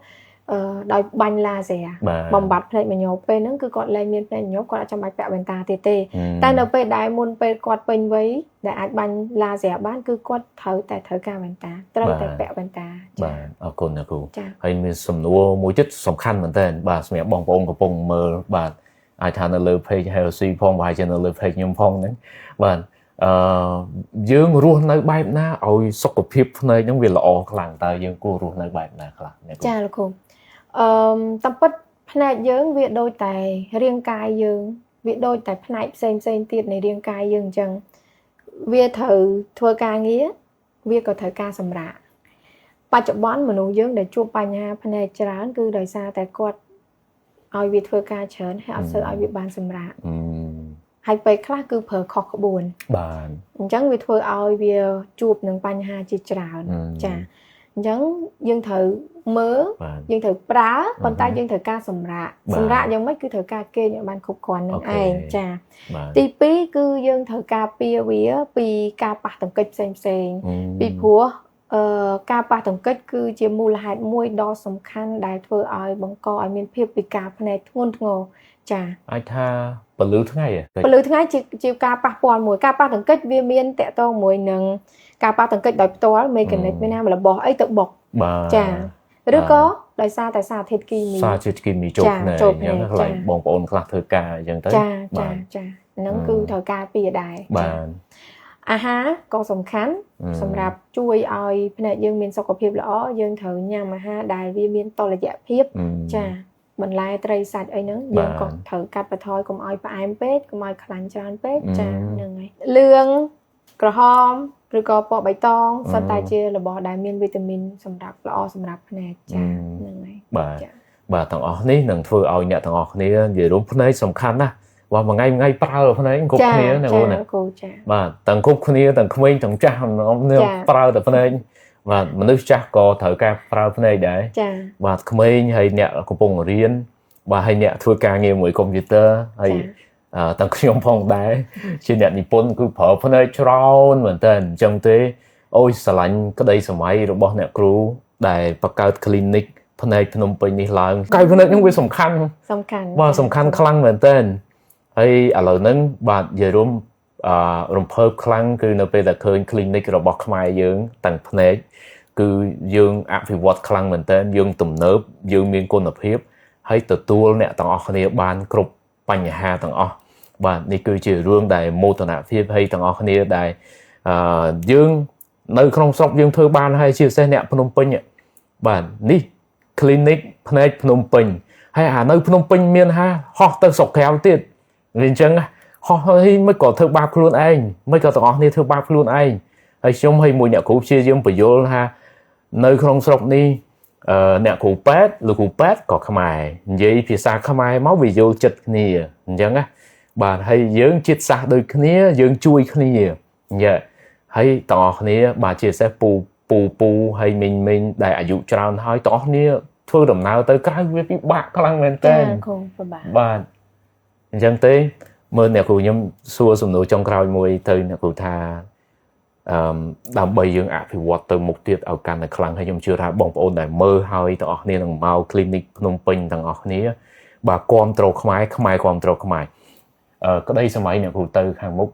ដោយបាញ់ឡាស៊ែបំបត្តិភ្នែកមញោពេលហ្នឹងគឺគាត់លែងមានភ្នែកមញោគាត់អត់ចាំបាច់ពាក់វ៉ែនតាទៀតទេតែនៅពេលដែលមុនពេលគាត់ពេញវ័យដែលអាចបាញ់ឡាស៊ែបានគឺគាត់ត្រូវតែត្រូវការវ៉ែនតាត្រូវតែពាក់វ៉ែនតាបាទអរគុណអ្នកគ្រូហើយមានសំណួរមួយទៀតសំខាន់មែនទែនបាទសម្រាប់បងប្អូនកំពុងមើលបាទអាចថានៅលើ page Healthy ផងប្រហែលជានៅលើ page ខ្ញុំផងហ្នឹងបាទយើងរស់នៅបែបណាឲ្យសុខភាពភ្នែកហ្នឹងវាល្អខ្លាំងតើយើងគួររស់នៅបែបណាខ្លះចាលោកគ្រូតាមពិតភ្នែកយើងវាដូចតែរាងកាយយើងវាដូចតែផ្នែកផ្សេងផ្សេងទៀតនៃរាងកាយយើងអញ្ចឹងវាត្រូវធ្វើការងារវាក៏ត្រូវការសម្រាកបច្ចុប្បន្នមនុស្សយើងដែលជួបបញ្ហាភ្នែកច្រើនគឺដោយសារតែគាត់ឲ្យវាធ្វើការច្រើនហើយអត់សូវឲ្យវាបានសម្រាកហើយពេលខ្លះគឺប្រើខុសក្បួនបាទអញ្ចឹងវាធ្វើឲ្យវាជួបនឹងបញ្ហាជាច្រើនចាអញ្ចឹងយើងត្រូវមើលយើងត្រូវប្រើប៉ុន្តែយើងត្រូវការសម្រាកសម្រាកយ៉ាងម៉េចគឺត្រូវការគេងឲ្យបានគ្រប់គ្រាន់នឹងឯងចាទី2គឺយើងត្រូវការពារវាពីការប៉ះទង្គិចផ្សេងផ្សេងពីព្រោះការប៉ះទង្គិចគឺជាមូលហេតុមួយដ៏សំខាន់ដែលធ្វើឲ្យបង្កឲ្យមានភាពពិការភ្នែកធ្ងន់ធ្ងរចាអាចថាពន្លឺថ្ងៃពន្លឺថ្ងៃជាការប៉ះពាល់មួយការប៉ះទង្គិចវាមានតាក់ទងមួយនឹងការប៉ះទង្គិចដោយផ្ទាល់មេកានិកមានណារបស់អីទៅបុកចាឬក៏ដោយសារតែសារធាតុគីមីសារធាតុគីមីចូលភ្នែកអញ្ចឹងកន្លែងបងប្អូនខ្លះធ្វើការអញ្ចឹងទៅចាចាចាហ្នឹងគឺត្រូវការពារដែរបាទអាហារក៏សំខាន់សម្រាប់ជួយឲ្យភ្នែកយើងមានសុខភាពល្អយើងត្រូវញ៉ាំអាហារដែលវាមានតុល្យភាពចាបន្លែត្រីសាច់អីហ្នឹងយើងក៏ត្រូវកាត់បន្ថយកុំឲ្យផ្អែមពេកកុំឲ្យខ្លាញ់ច្រើនពេកចាហ្នឹងហើយលឿងក្រហមឬក៏ពណ៌បៃតងសុទ្ធតែជារបស់ដែលមានវីតាមីនសម្រាប់ល្អសម្រាប់ភ្នែកចាហ្នឹងហើយបាទបាទទាំងអស់នេះនឹងធ្វើឲ្យអ្នកទាំងអស់គ្នានិយាយរួមភ្នែកសំខាន់ណាស់បាទមួយថ្ងៃប្រើភ្នែកគ្រប់គ្នាណាបងណាបាទទាំងគ្រប់គ្នាទាំងក្មេងទាំងចាស់ប្រើតែភ្នែក បាទមនុស្សចាស់ក៏ត្រូវការប្រើភ្នែកដែរចាបាទក្មេងហើយអ្នកកំពុងរៀនបាទហើយអ្នកធ្វើការងារមួយកុំព្យូទ័រហើយទាំងខ្ញុំផងដែរជាអ្នកនិពន្ធគឺប្រើភ្នែកច្រើនមែនតើអញ្ចឹងទេអូយស្រឡាញ់ក្តីសម័យរបស់អ្នកគ្រូដែលបង្កើត clinic ភ្នែកភ្នំពេញនេះឡើងកៅភ្នែកហ្នឹងវាសំខាន់បាទសំខាន់ខ្លាំងមែនតើហើយឥឡូវហ្នឹងបាទនិយាយរួមរំភើបខ្លាំងគឺនៅពេលដែលឃើញ clinic របស់ខ្មែរយើងទាំងភ្នែកគឺយើងអភិវឌ្ឍខ្លាំងមែនតើយើងទំនើបយើងមានគុណភាពហើយទទួលអ្នកទាំងអស់គ្នាបានគ្រប់បញ្ហាទាំងអស់បាទនេះគឺជារឿងដែលមោទនភាពហើយទាំងអស់គ្នាដែលយើងនៅក្នុងស្រុកយើងធ្វើបានហើយជាពិសេសអ្នកភ្នំពេញបាទនេះ clinic ភ្នែកភ្នំពេញហើយអានៅភ្នំពេញមានហាហោះទៅស្រុកក្រៅទៀតវាអញ្ចឹងហោះហើយមិនក៏ធ្វើបាបខ្លួនឯងមិនក៏ទាំងអស់គ្នាធ្វើបាបខ្លួនឯងហើយខ្ញុំហើយមួយអ្នកគ្រូព្យាយាមបញ្យល់ថានៅក្នុងស្រុកនេះអ្នកគ្រូពេទ្យលោកគ្រូពេទ្យក៏ខ្មែរនិយាយភាសាខ្មែរមកវាយល់ចិត្តគ្នាអញ្ចឹងណាបាទហើយយើងជាតិសាសន៍ដូចគ្នាយើងជួយគ្នាញ៉ែហើយទាំងអស់គ្នាបាទជាពិសេសពូពូពូហើយមីងមីងដែលអាយុច្រើនហើយទាំងអស់គ្នាធ្វើដំណើរទៅក្រៅវាពិបាកខ្លាំងមែនទែនគ្រូពិបាកបាទអញ្ចឹងទេមើលអ្នកគ្រូខ្ញុំសួរសំណួរចុងក្រោយមួយទៅអ្នកគ្រូថាដើម្បីយើងអភិវឌ្ឍទៅមុខទៀតឲ្យកាន់តែខ្លាំងហើយខ្ញុំជឿថាបងប្អូនដែលមើលហើយទាំងអស់គ្នានឹងមក clinic ភ្នំពេញទាំងអស់គ្នាបាទគាំទ្រខ្មែរខ្មែរគាំទ្រខ្មែរក្តីសម័យអ្នកគ្រូទៅខាងមុខ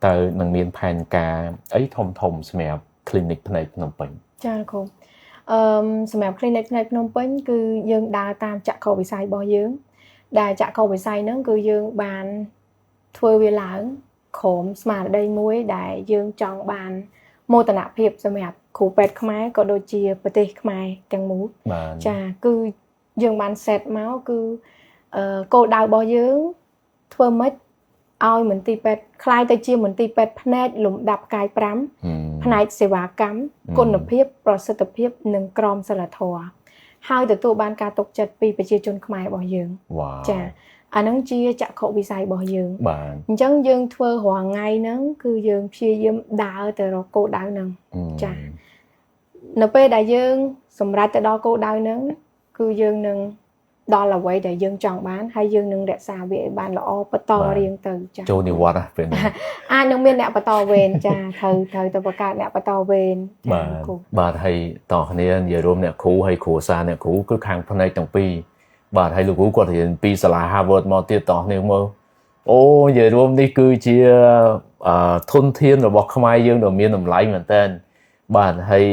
តើនឹងមានផែនការអីធំធំសម្រាប់ clinic ភ្នែកភ្នំពេញចាគ្រូសម្រាប់ clinic ភ្នែកភ្នំពេញគឺយើងដើរតាមចក្ខុវិស័យរបស់យើងដែលចក្ខុវិស័យហ្នឹងគឺយើងបានធ្វើវាឡើងក្រុមស្មារតីមួយដែលយើងចង់បានមោទនភាពសម្រាប់គ្រូពេទ្យខ្មែរក៏ដូចជាប្រទេសខ្មែរទាំងមូលចាគឺយើងបាន set មកគឺគោលដៅរបស់យើងធ្វើម៉េចឲ្យមន្ទីរពេទ្យក្លាយទៅជាមន្ទីរពេទ្យភ្នែកលំដាប់ផ្កាយ5ផ្នែកសេវាកម្មគុណភាពប្រសិទ្ធភាពនិងក្រមសីលធម៌ហើយទទួលបានការទុកចិត្តពីប្រជាជនខ្មែររបស់យើងចាអាហ្នឹងជាចក្ខុវិស័យរបស់យើងបាទអញ្ចឹងយើងធ្វើរាល់ថ្ងៃហ្នឹងគឺយើងព្យាយាមដើរទៅរកគោលដៅហ្នឹងចានៅពេលដែលយើងសម្រេចទៅដល់គោលដៅហ្នឹងគឺយើងនឹងដល់អ្វីដែលយើងចង់បានហើយយើងនឹងរក្សាវាឲ្យបានល្អបន្តរៀងទៅចាចូលនិវត្តន៍ពេលនេះអាចនឹងមានអ្នកបន្តវេនចាត្រូវទៅបង្កើតអ្នកបន្តវេនបាទបាទហើយតោះគ្នានិយាយរួមអ្នកគ្រូហើយគ្រួសារអ្នកគ្រូគឺខាងផ្នែកទាំងពីរបាទហើយលោកគ្រូគាត់រៀនពីសាលា Harvard មកទៀតតោះគ្នាមើលអូនិយាយរួមនេះគឺជាធនធានរបស់ខ្មែរយើងដ៏មានតម្លៃមែនទែនបាទហើយ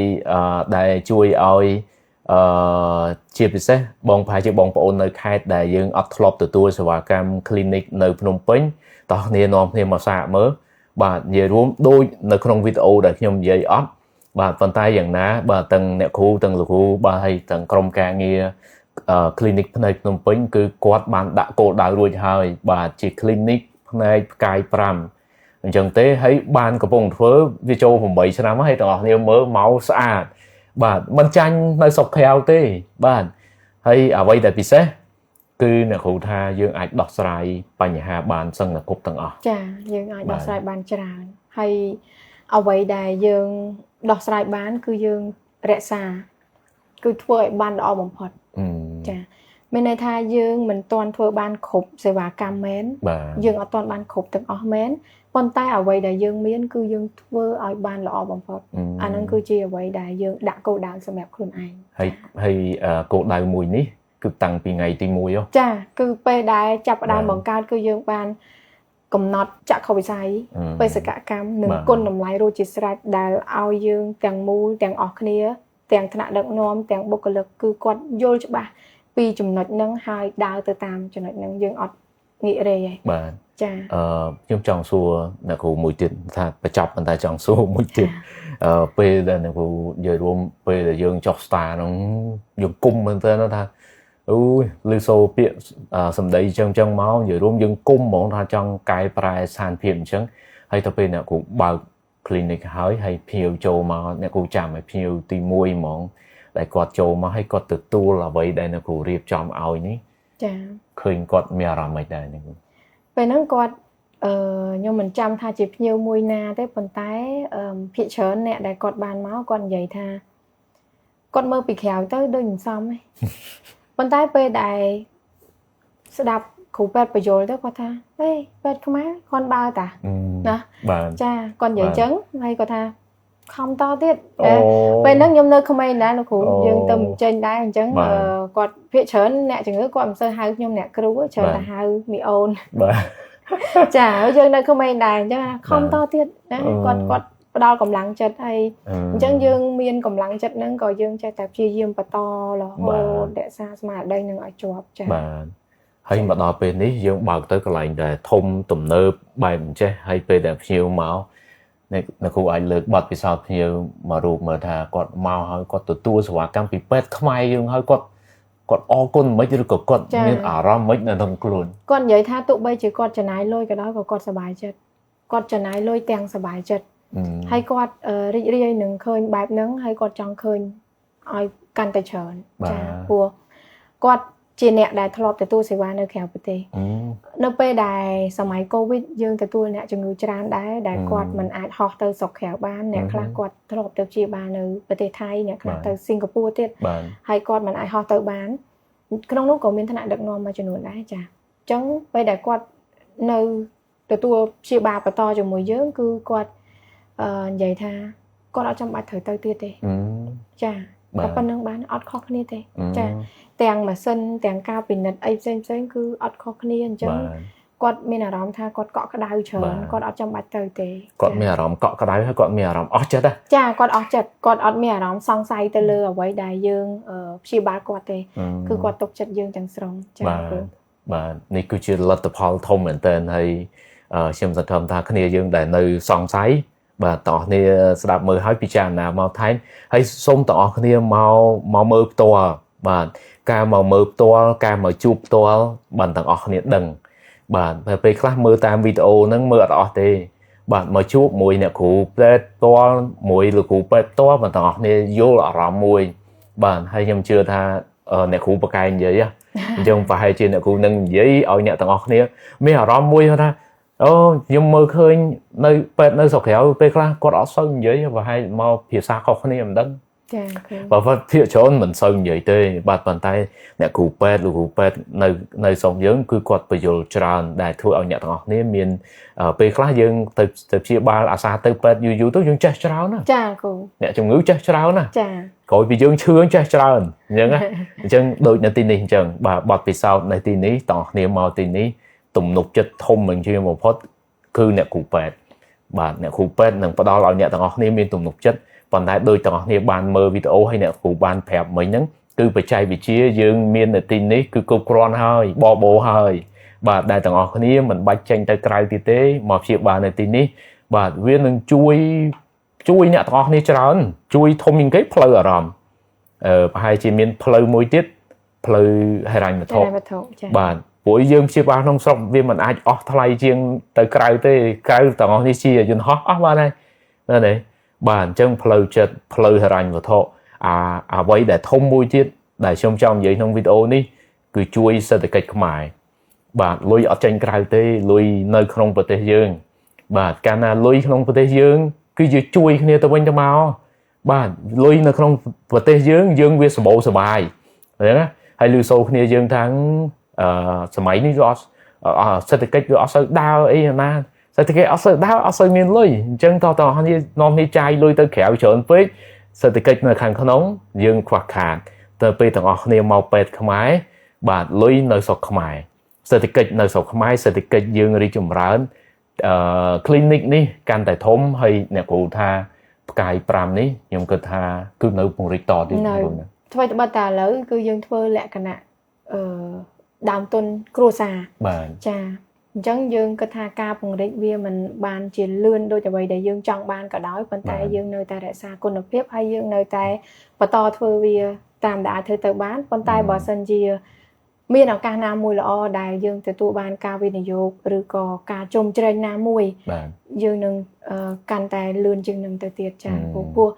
ដែលជួយឲ្យជាពិសេសបងប្រហែលជាបងប្អូននៅខេត្តដែលយើងអត់ធ្លាប់ទទួលសេវាកម្ម clinic នៅភ្នំពេញតោះគ្នានាំគ្នាមកសាកមើលបាទនិយាយរួមដូចនៅក្នុងវីដេអូដែលខ្ញុំនិយាយអត់បាទប៉ុន្តែយ៉ាងណាបាទទាំងអ្នកគ្រូទាំងលោកគ្រូបាទហើយទាំងក្រុមការងារ clinic ភ្នែកភ្នំពេញគឺគាត់បានដាក់គោលដៅរួចហើយបាទជា clinic ភ្នែកផ្កាយ5អញ្ចឹងទេហើយបានកំពុងធ្វើវាចូល8ឆ្នាំហើយទាំងអស់គ្នាមើលមកស្អាតបាទមិនចាញ់នៅស្រុកក្រៅទេបាទហើយអ្វីដែលពិសេសគឺអ្នកគ្រូថាយើងអាចដោះស្រាយបញ្ហាបានសឹងតែគ្រប់ទាំងអស់ចាយើងអាចដោះស្រាយបានច្រើនហើយអ្វីដែលយើងដោះស្រាយបានគឺយើងរក្សាគឺធ្វើឲ្យបានល្អបំផុតចាមានន័យថាយើងមិនទាន់ធ្វើបានគ្រប់សេវាកម្មមែនយើងអត់ទាន់បានគ្រប់ទាំងអស់មែនប៉ុន្តែអ្វីដែលយើងមានគឺយើងធ្វើឲ្យបានល្អបំផុតអាហ្នឹងគឺជាអ្វីដែលយើងដាក់គោលដៅសម្រាប់ខ្លួនឯងហើយគោលដៅមួយនេះគឺតាំងពីថ្ងៃទី1ហ៎ចាគឺពេលដែលចាប់ផ្ដើមបង្កើតគឺយើងបានកំណត់ចក្ខុវិស័យបេសកកម្មនិងគុណតម្លៃរួចជាស្រេចដែលឲ្យយើងទាំងមូលទាំងអស់គ្នាទាំងថ្នាក់ដឹកនាំទាំងបុគ្គលិកគឺគាត់យល់ច្បាស់ពីចំណុចហ្នឹងហើយដើរទៅតាមចំណុចហ្នឹងយើងអត់ងាករេទេបាទចាខ្ញុំចង់សួរអ្នកគ្រូមួយទៀតថាបញ្ចប់ប៉ុន្តែចង់សួរមួយទៀតពេលដែលអ្នកគ្រូនិយាយរួមពេលដែលយើងចុះស្តាហ្នឹងយើងគុំមែនតើថាអូយឮសូរពាក្យសម្ដីចឹងចឹងមកនិយាយរួមយើងគុំហ្មងថាចង់កែប្រែស្ថានភាពអញ្ចឹងហើយទៅពេលអ្នកគ្រូបើក clinic ហើយហើយភ្ញៀវចូលមកអ្នកគ្រូចាំឲ្យភ្ញៀវទី1ហ្មងដែលគាត់ចូលមកហើយគាត់ទទួលអ្វីដែលអ្នកគ្រូរៀបចំឲ្យនេះចាឃើញគាត់មានអារម្មណ៍មិនដែរនេះពេលហ្នឹងគាត់ខ្ញុំមិនចាំថាជាភ្ញៀវមួយណាទេប៉ុន្តែភាគច្រើនអ្នកដែលគាត់បានមកគាត់និយាយថា គាត់មើលពីក្រៅទៅដូចមិនសមទេប៉ុន្តែពេលដែលស្ដាប់គ្រូពេទ្យបញ្យល់ទៅគាត់ថាហេពេទ្យខ្មែរគាត់បើតាណាចាគាត់និយាយអញ្ចឹងហើយគាត់ថាខំតទៀតពេលហ្នឹងខ្ញុំនៅក្មេងដែរលោកគ្រូយើងទៅចេញដែរអញ្ចឹងគាត់ភាគច្រើនអ្នកជំងឺគាត់មិនសូវហៅខ្ញុំអ្នកគ្រូច្រើនតែហៅមីអូនបាទចាយើងនៅក្មេងដែរអញ្ចឹងខំតទៀតណាគាត់ផ្ដល់កម្លាំងចិត្តហើយអញ្ចឹងយើងមានកម្លាំងចិត្តហ្នឹងក៏យើងចេះតែព្យាយាមបន្តរហូតរក្សាស្មារតីនឹងឲ្យជាប់ចាបាទហើយមកដល់ពេលនេះយើងបើកទៅកន្លែងដែលធំទំនើបបែបអញ្ចេះហើយពេលដែលភ្ញៀវមកអ្នកគ្រូអាចលើកបទពិសោធន៍ភ្ញៀវមករូបមើលថាគាត់មកហើយគាត់ទទួលសេវាកម្មពីពេទ្យខ្មែរយើងហើយគាត់អរគុណមិនឬក៏គាត់មានអារម្មណ៍មិននៅក្នុងខ្លួនគាត់និយាយថាទោះបីជាគាត់ចំណាយលុយក៏ដោយក៏គាត់សប្បាយចិត្តគាត់ចំណាយលុយទាំងសប្បាយចិត្តហើយគាត់រីករាយនឹងឃើញបែបហ្នឹងហើយគាត់ចង់ឃើញឲ្យកាន់តែច្រើនចាព្រោះគាត់ជាអ្នកដែលធ្លាប់ទទួលសេវានៅក្រៅប្រទេសនៅពេលដែលសម័យកូវីដយើងទទួលអ្នកជំងឺច្រើនដែរដែលគាត់មិនអាចហោះទៅស្រុកក្រៅបានអ្នកខ្លះគាត់ធ្លាប់ទៅព្យាបាលនៅប្រទេសថៃអ្នកខ្លះទៅសិង្ហបុរីទៀតហើយគាត់មិនអាចហោះទៅបានក្នុងនោះក៏មានថ្នាក់ដឹកនាំមួយចំនួនដែរចាអញ្ចឹងពេលដែលគាត់នៅទទួលព្យាបាលបន្តជាមួយយើងគឺគាត់និយាយថាគាត់អត់ចាំបាច់ត្រូវទៅទៀតទេចាតែប៉ុណ្្នឹងបានអត់ខុសគ្នាទេចាទាំងម៉ាស៊ីនទាំងការពិនិត្យអីផ្សេងផ្សេងគឺអត់ខុសគ្នាអញ្ចឹងគាត់មានអារម្មណ៍ថាគាត់កក់ក្ដៅច្រើនគាត់អត់ចាំបាច់ទៅទេគាត់មានអារម្មណ៍កក់ក្ដៅហើយគាត់មានអារម្មណ៍អស់ចិត្តចាគាត់អស់ចិត្តគាត់អត់មានអារម្មណ៍សង្ស័យទៅលើអ្វីដែលយើងព្យាបាលគាត់ទេគឺគាត់ទុកចិត្តយើងទាំងស្រុងចាបាទនេះគឺជាលទ្ធផលធំមែនទែនហើយខ្ញុំសង្ឃឹមថាគ្នាយើងដែលនៅសង្ស័យបាទតោះគ្នាស្ដាប់មើលហើយពិចារណាមកថែមហើយសូមតោះគ្នាមកមើលផ្ទាល់បាទការមកមើលផ្ទាល់ការមកជួបផ្ទាល់បានទាំងអស់គ្នាដឹងបាទពេលខ្លះមើលតាមវីដេអូហ្នឹងមើលអត់អស់ទេបាទមកជួបមួយអ្នកគ្រូពេទ្យផ្ទាល់មួយលោកគ្រូពេទ្យផ្ទាល់បានទាំងអស់គ្នាយល់អារម្មណ៍មួយបាទហើយខ្ញុំជឿថាអ្នកគ្រូប្រកែកនិយាយអញ្ចឹងប្រហែលជាអ្នកគ្រូនឹងនិយាយឲ្យអ្នកទាំងអស់គ្នាមានអារម្មណ៍មួយថាអូខ្ញុំមើលឃើញនៅពេទ្យនៅស្រុកក្រៅពេលខ្លះគាត់អត់សូវនិយាយប្រហែលមកភាសាខុសគ្នាមិនដឹងចាបើភាគច្រើនមិនសូវនិយាយទេបាទប៉ុន្តែអ្នកគ្រូពេទ្យលោកគ្រូពេទ្យនៅស្រុកយើងគឺគាត់បញ្យល់ច្រើនដែលធ្វើឲ្យអ្នកទាំងអស់គ្នាមានពេលខ្លះយើងទៅព្យាបាលអាសាទៅពេទ្យយូរៗទៅយើងចេះច្រើនណាចាគ្រូអ្នកជំងឺចេះច្រើនណាចាក្រោយពីយើងឈឺចេះច្រើនអញ្ចឹងណាអញ្ចឹងដូចនៅទីនេះអញ្ចឹងបាទបទពិសោធន៍នៅទីនេះទាំងអស់គ្នាមកទីនេះទំនុកចិត្តធំជាងបំផុតគឺអ្នកគ្រូពេទ្យបាទអ្នកគ្រូពេទ្យនឹងផ្ដល់ឲ្យអ្នកទាំងអស់គ្នាមានទំនុកចិត្តប៉ុន្តែដោយទាំងអស់គ្នាបានមើលវីដេអូហើយអ្នកគ្រូបានប្រាប់មិញហ្នឹងគឺបច្ចេកវិទ្យាយើងមាននៅទីនេះគឺគ្រប់គ្រាន់ហើយបបោហើយបាទដែលទាំងអស់គ្នាមិនបាច់ចេញទៅក្រៅទៀតទេមកព្យាបាលនៅទីនេះបាទវានឹងជួយអ្នកទាំងអស់គ្នាច្រើនជួយធំជាងគេផ្លូវអារម្មណ៍ប្រហែលជាមានផ្លូវមួយទៀតផ្លូវហិរញ្ញវត្ថុបាទព្រោះយើងព្យាបាលក្នុងស្រុកវាមិនអាចអស់ថ្លៃជាងទៅក្រៅទេក្រៅទាំងអស់នេះជាយន្តហោះអស់បានហើយណាទេបាទអញ្ចឹងផ្លូវចិត្តផ្លូវហិរញ្ញវត្ថុអ្វីដែលធំមួយទៀតដែលខ្ញុំចង់និយាយក្នុងវីដេអូនេះគឺជួយសេដ្ឋកិច្ចខ្មែរបាទលុយអត់ចេញក្រៅទេលុយនៅក្នុងប្រទេសយើងបាទកាលណាលុយក្នុងប្រទេសយើងគឺយើងជួយគ្នាទៅវិញទៅមកបាទលុយនៅក្នុងប្រទេសយើងយើងវាសម្បូរសប្បាយអញ្ចឹងណាហើយលឺសូរគ្នាយើងថាសម័យនេះវាអត់សេដ្ឋកិច្ចវាអត់សូវដើរអីណាសេដ្ឋកិច្ចអត់សូវដើរអត់សូវមានលុយអញ្ចឹងតោះគ្នានាំគ្នាចាយលុយទៅក្រៅច្រើនពេកសេដ្ឋកិច្ចនៅខាងក្នុងយើងខ្វះខាតទៅពេលទាំងអស់គ្នាមកពេទ្យខ្មែរបាទលុយនៅស្រុកខ្មែរសេដ្ឋកិច្ចនៅស្រុកខ្មែរសេដ្ឋកិច្ចយើងរីកចម្រើន clinic នេះកាន់តែធំហើយអ្នកគ្រូថាផ្កាយ5នេះខ្ញុំគិតថាគឺនៅពង្រីកតទៀតណាធ្វើត្បិតតែឥឡូវគឺយើងធ្វើលក្ខណៈដើមទុនគ្រួសារបាទចាអញ្ចឹងយើងគិតថាការពង្រីកវាមិនបានជាលឿនដូចអ្វីដែលយើងចង់បានក៏ដោយប៉ុន្តែយើងនៅតែរក្សាគុណភាពហើយយើងនៅតែបន្តធ្វើវាតាមដែលអាចធ្វើទៅបានប៉ុន្តែបើសិនជាមានឱកាសណាមួយល្អដែលយើងទទួលបានការវិនិយោគឬក៏ការជុំជ្រែងណាមួយយើងនឹងកាន់តែលឿនជាងនឹងទៅទៀតចាព្រោះ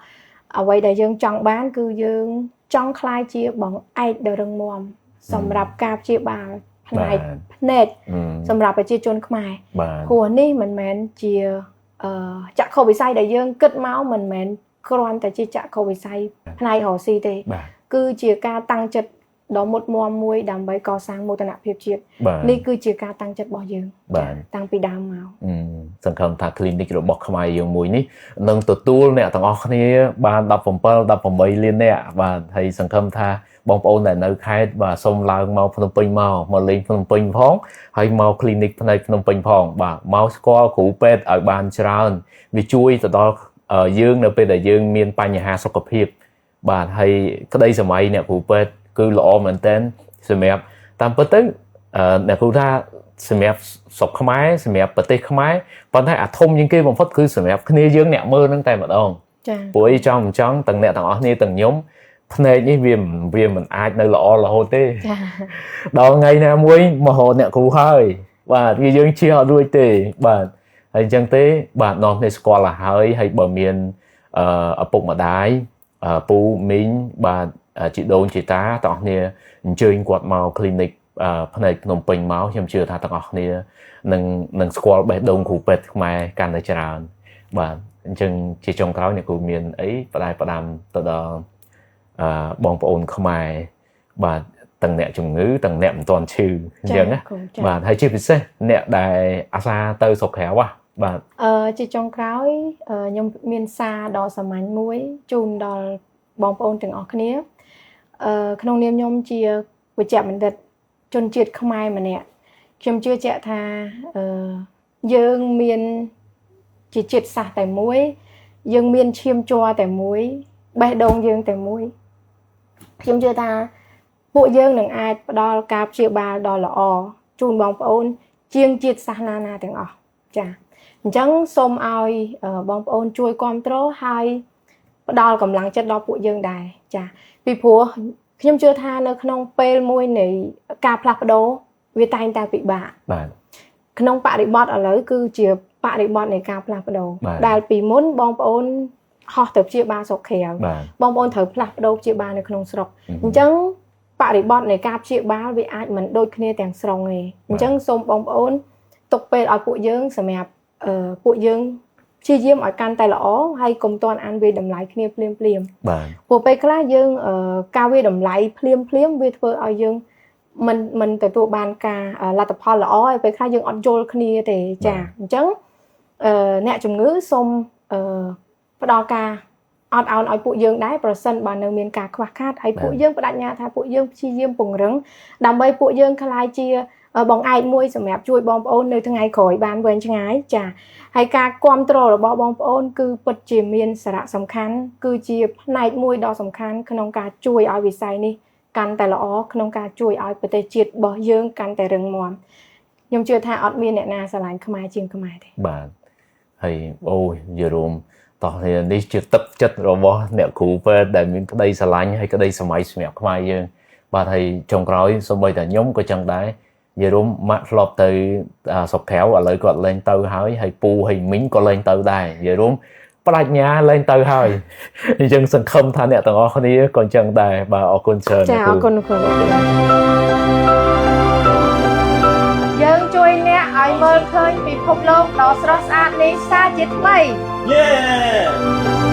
អ្វីដែលយើងចង់បានគឺយើងចង់ក្លាយជាបង្អែកដ៏រឹងមាំសម្រាប់ការព្យាបាលផ្នែកភ្នែកសម្រាប់ប្រជាជនខ្មែរព្រោះនេះមិនមែនជាចក្ខុវិស័យដែលយើងគិតមកមិនមែន គ្រាន់តែជាចក្ខុវិស័យផ្នែករកស៊ីទេគឺជាការតាំងចិត្តដ៏មុតមមមួយដើម្បីកសាងមោទនភាពជាតិនេះគឺជាការតាំងចិត្តរបស់យើងតាំងពីដើមមកសង្ឃឹមថា clinic របស់ខ្មែរយើងមួយនេះនឹងទទួលអ្នកទាំងអស់គ្នាបាន17 18លានអ្នកបាទហើយសង្ឃឹមថាបងប្អូនដែលនៅខេត្តបាទសូមឡើងមកភ្នំពេញមកលេងភ្នំពេញផងហើយមក clinic ផ្នែកភ្នំពេញផងបាទមកស្គាល់គ្រូពេទ្យឲ្យបានច្រើនវាជួយទៅដល់យើងនៅពេលដែលយើងមានបញ្ហាសុខភាពបាទហើយក្តីសម័យអ្នកគ្រូពេទ្យគឺល្អមែនតើសម្រាប់តាមពិតទៅអ្នកគ្រូថាសម្រាប់ស្រុកខ្មែរសម្រាប់ប្រទេសខ្មែរប៉ុន្តែអាធំជាងគេបំផុតគឺសម្រាប់គ្នាយើងអ្នកមើលនឹងតែម្ដងចា៎ព្រោះអីចង់មិនចង់ទាំងអ្នកទាំងអស់គ្នាទាំងខ្ញុំភ្នែកនេះវាមិនអាចនៅល្អរហូតទេចា៎ដល់ថ្ងៃណាមួយមករកអ្នកគ្រូហើយបាទវាយើងជៀសអត់រួចទេបាទហើយអញ្ចឹងទេបាទនាំគ្នាស្គាល់ឲ្យហើយហើយបើមានឪពុកម្ដាយពូមីងបាទជីដូនជីតាទាំងអស់គ្នាអញ្ជើញគាត់មក clinic ផ្នែកភ្នំពេញមកខ្ញុំជឿថាទាំងអស់គ្នានឹងស្គាល់បេះដូងគ្រូពេទ្យខ្មែរកាន់តែច្រើនបាទអញ្ចឹងជាចុងក្រោយអ្នកគ្រូមានអីផ្ដែផ្ដាំទៅដល់បងប្អូនខ្មែរបាទទាំងអ្នកជំងឺទាំងអ្នកមិនទាន់ឈឺអញ្ចឹងណាបាទហើយជាពិសេសអ្នកដែលអាសាទៅស្រុកក្រៅហ៎បាទជាចុងក្រោយខ្ញុំមានសារដ៏សាមញ្ញមួយជូនដល់បងប្អូនទាំងអស់គ្នាក្នុងនាមខ្ញុំជាវេជ្ជបណ្ឌិតជនជាតិខ្មែរម្នាក់ខ្ញុំជឿជាក់ថាយើងមានជាជាតិសាសន៍តែមួយយើងមានឈាមជ័រតែមួយបេះដូងយើងតែមួយខ្ញុំជឿថាពួកយើងនឹងអាចផ្ដល់ការព្យាបាលដ៏ល្អជូនបងប្អូនជាងជាតិសាសន៍ណាណាទាំងអស់ចា៎អញ្ចឹងសូមឲ្យបងប្អូនជួយគាំទ្រហើយផ្ដល់កម្លាំងចិត្តដល់ពួកយើងដែរចាពីព្រោះខ្ញុំជឿថានៅក្នុងពេលមួយនៃការផ្លាស់ប្ដូរវាតែងតែពិបាកបាទក្នុងបរិបទឥឡូវគឺជាបរិបទនៃការផ្លាស់ប្ដូរដែលពីមុនបងប្អូនហោះទៅព្យាបាលស្រុកក្រៅបងប្អូនត្រូវផ្លាស់ប្ដូរព្យាបាលនៅក្នុងស្រុកអញ្ចឹងបរិបទនៃការព្យាបាលវាអាចមិនដូចគ្នាទាំងស្រុងទេអញ្ចឹងសូមបងប្អូនទុកពេលឲ្យពួកយើងសម្រាប់ពួកយើងព្យាយាមឲ្យកាន់តែល្អហើយកុំទាន់អានវាតម្លៃគ្នាភ្លាមភ្លាមបាទព្រោះពេលខ្លះយើងការវាតម្លៃភ្លាមភ្លាមវាធ្វើឲ្យយើងមិនទទួលបានការលទ្ធផលល្អហើយពេលខ្លះយើងអត់យល់គ្នាទេចាអញ្ចឹងអ្នកជំងឺសូមផ្ដល់ការអត់ឱនឲ្យពួកយើងដែរប្រសិនបើនៅមានការខ្វះខាតហើយពួកយើងបដិញ្ញាថាពួកយើងព្យាយាមពង្រឹងដើម្បីពួកយើងក្លាយជាបងឯកមួយសម្រាប់ជួយបងប្អូននៅថ្ងៃក្រោយបានវែងឆ្ងាយចាហើយការគាំទ្ររបស់បងប្អូនគឺពិតជាមានសារៈសំខាន់គឺជាផ្នែកមួយដ៏សំខាន់ក្នុងការជួយឲ្យវិស័យនេះកាន់តែល្អក្នុងការជួយឲ្យប្រទេសជាតិរបស់យើងកាន់តែរឹងមាំខ្ញុំជឿថាអត់មានអ្នកណាស្រឡាញ់ខ្មែរជាងខ្មែរទេបាទហើយអូយយល់រួមតោះនេះជាទឹកចិត្តរបស់អ្នកគ្រូពេទ្យដែលមានក្តីស្រឡាញ់ហើយក្តីសម័យសម្រាប់ខ្មែរយើងបាទហើយចុងក្រោយសូម្បីតែខ្ញុំក៏ចឹងដែរនិយាយរួមម៉ាក់ធ្លាប់ទៅស្រុកក្រៅឥឡូវគាត់លែងទៅហើយហើយពូហើយមីងក៏លែងទៅដែរនិយាយរួមបដិញ្ញាលែងទៅហើយអញ្ចឹងសង្ឃឹមថាអ្នកទាំងអស់គ្នាក៏អញ្ចឹងដែរបាទអរគុណច្រើនចាអរគុណគ្រូយើងជួយអ្នកឲ្យមើលឃើញពិភពលោកដ៏ស្រស់ស្អាតនេះសាជាថ្មីយេ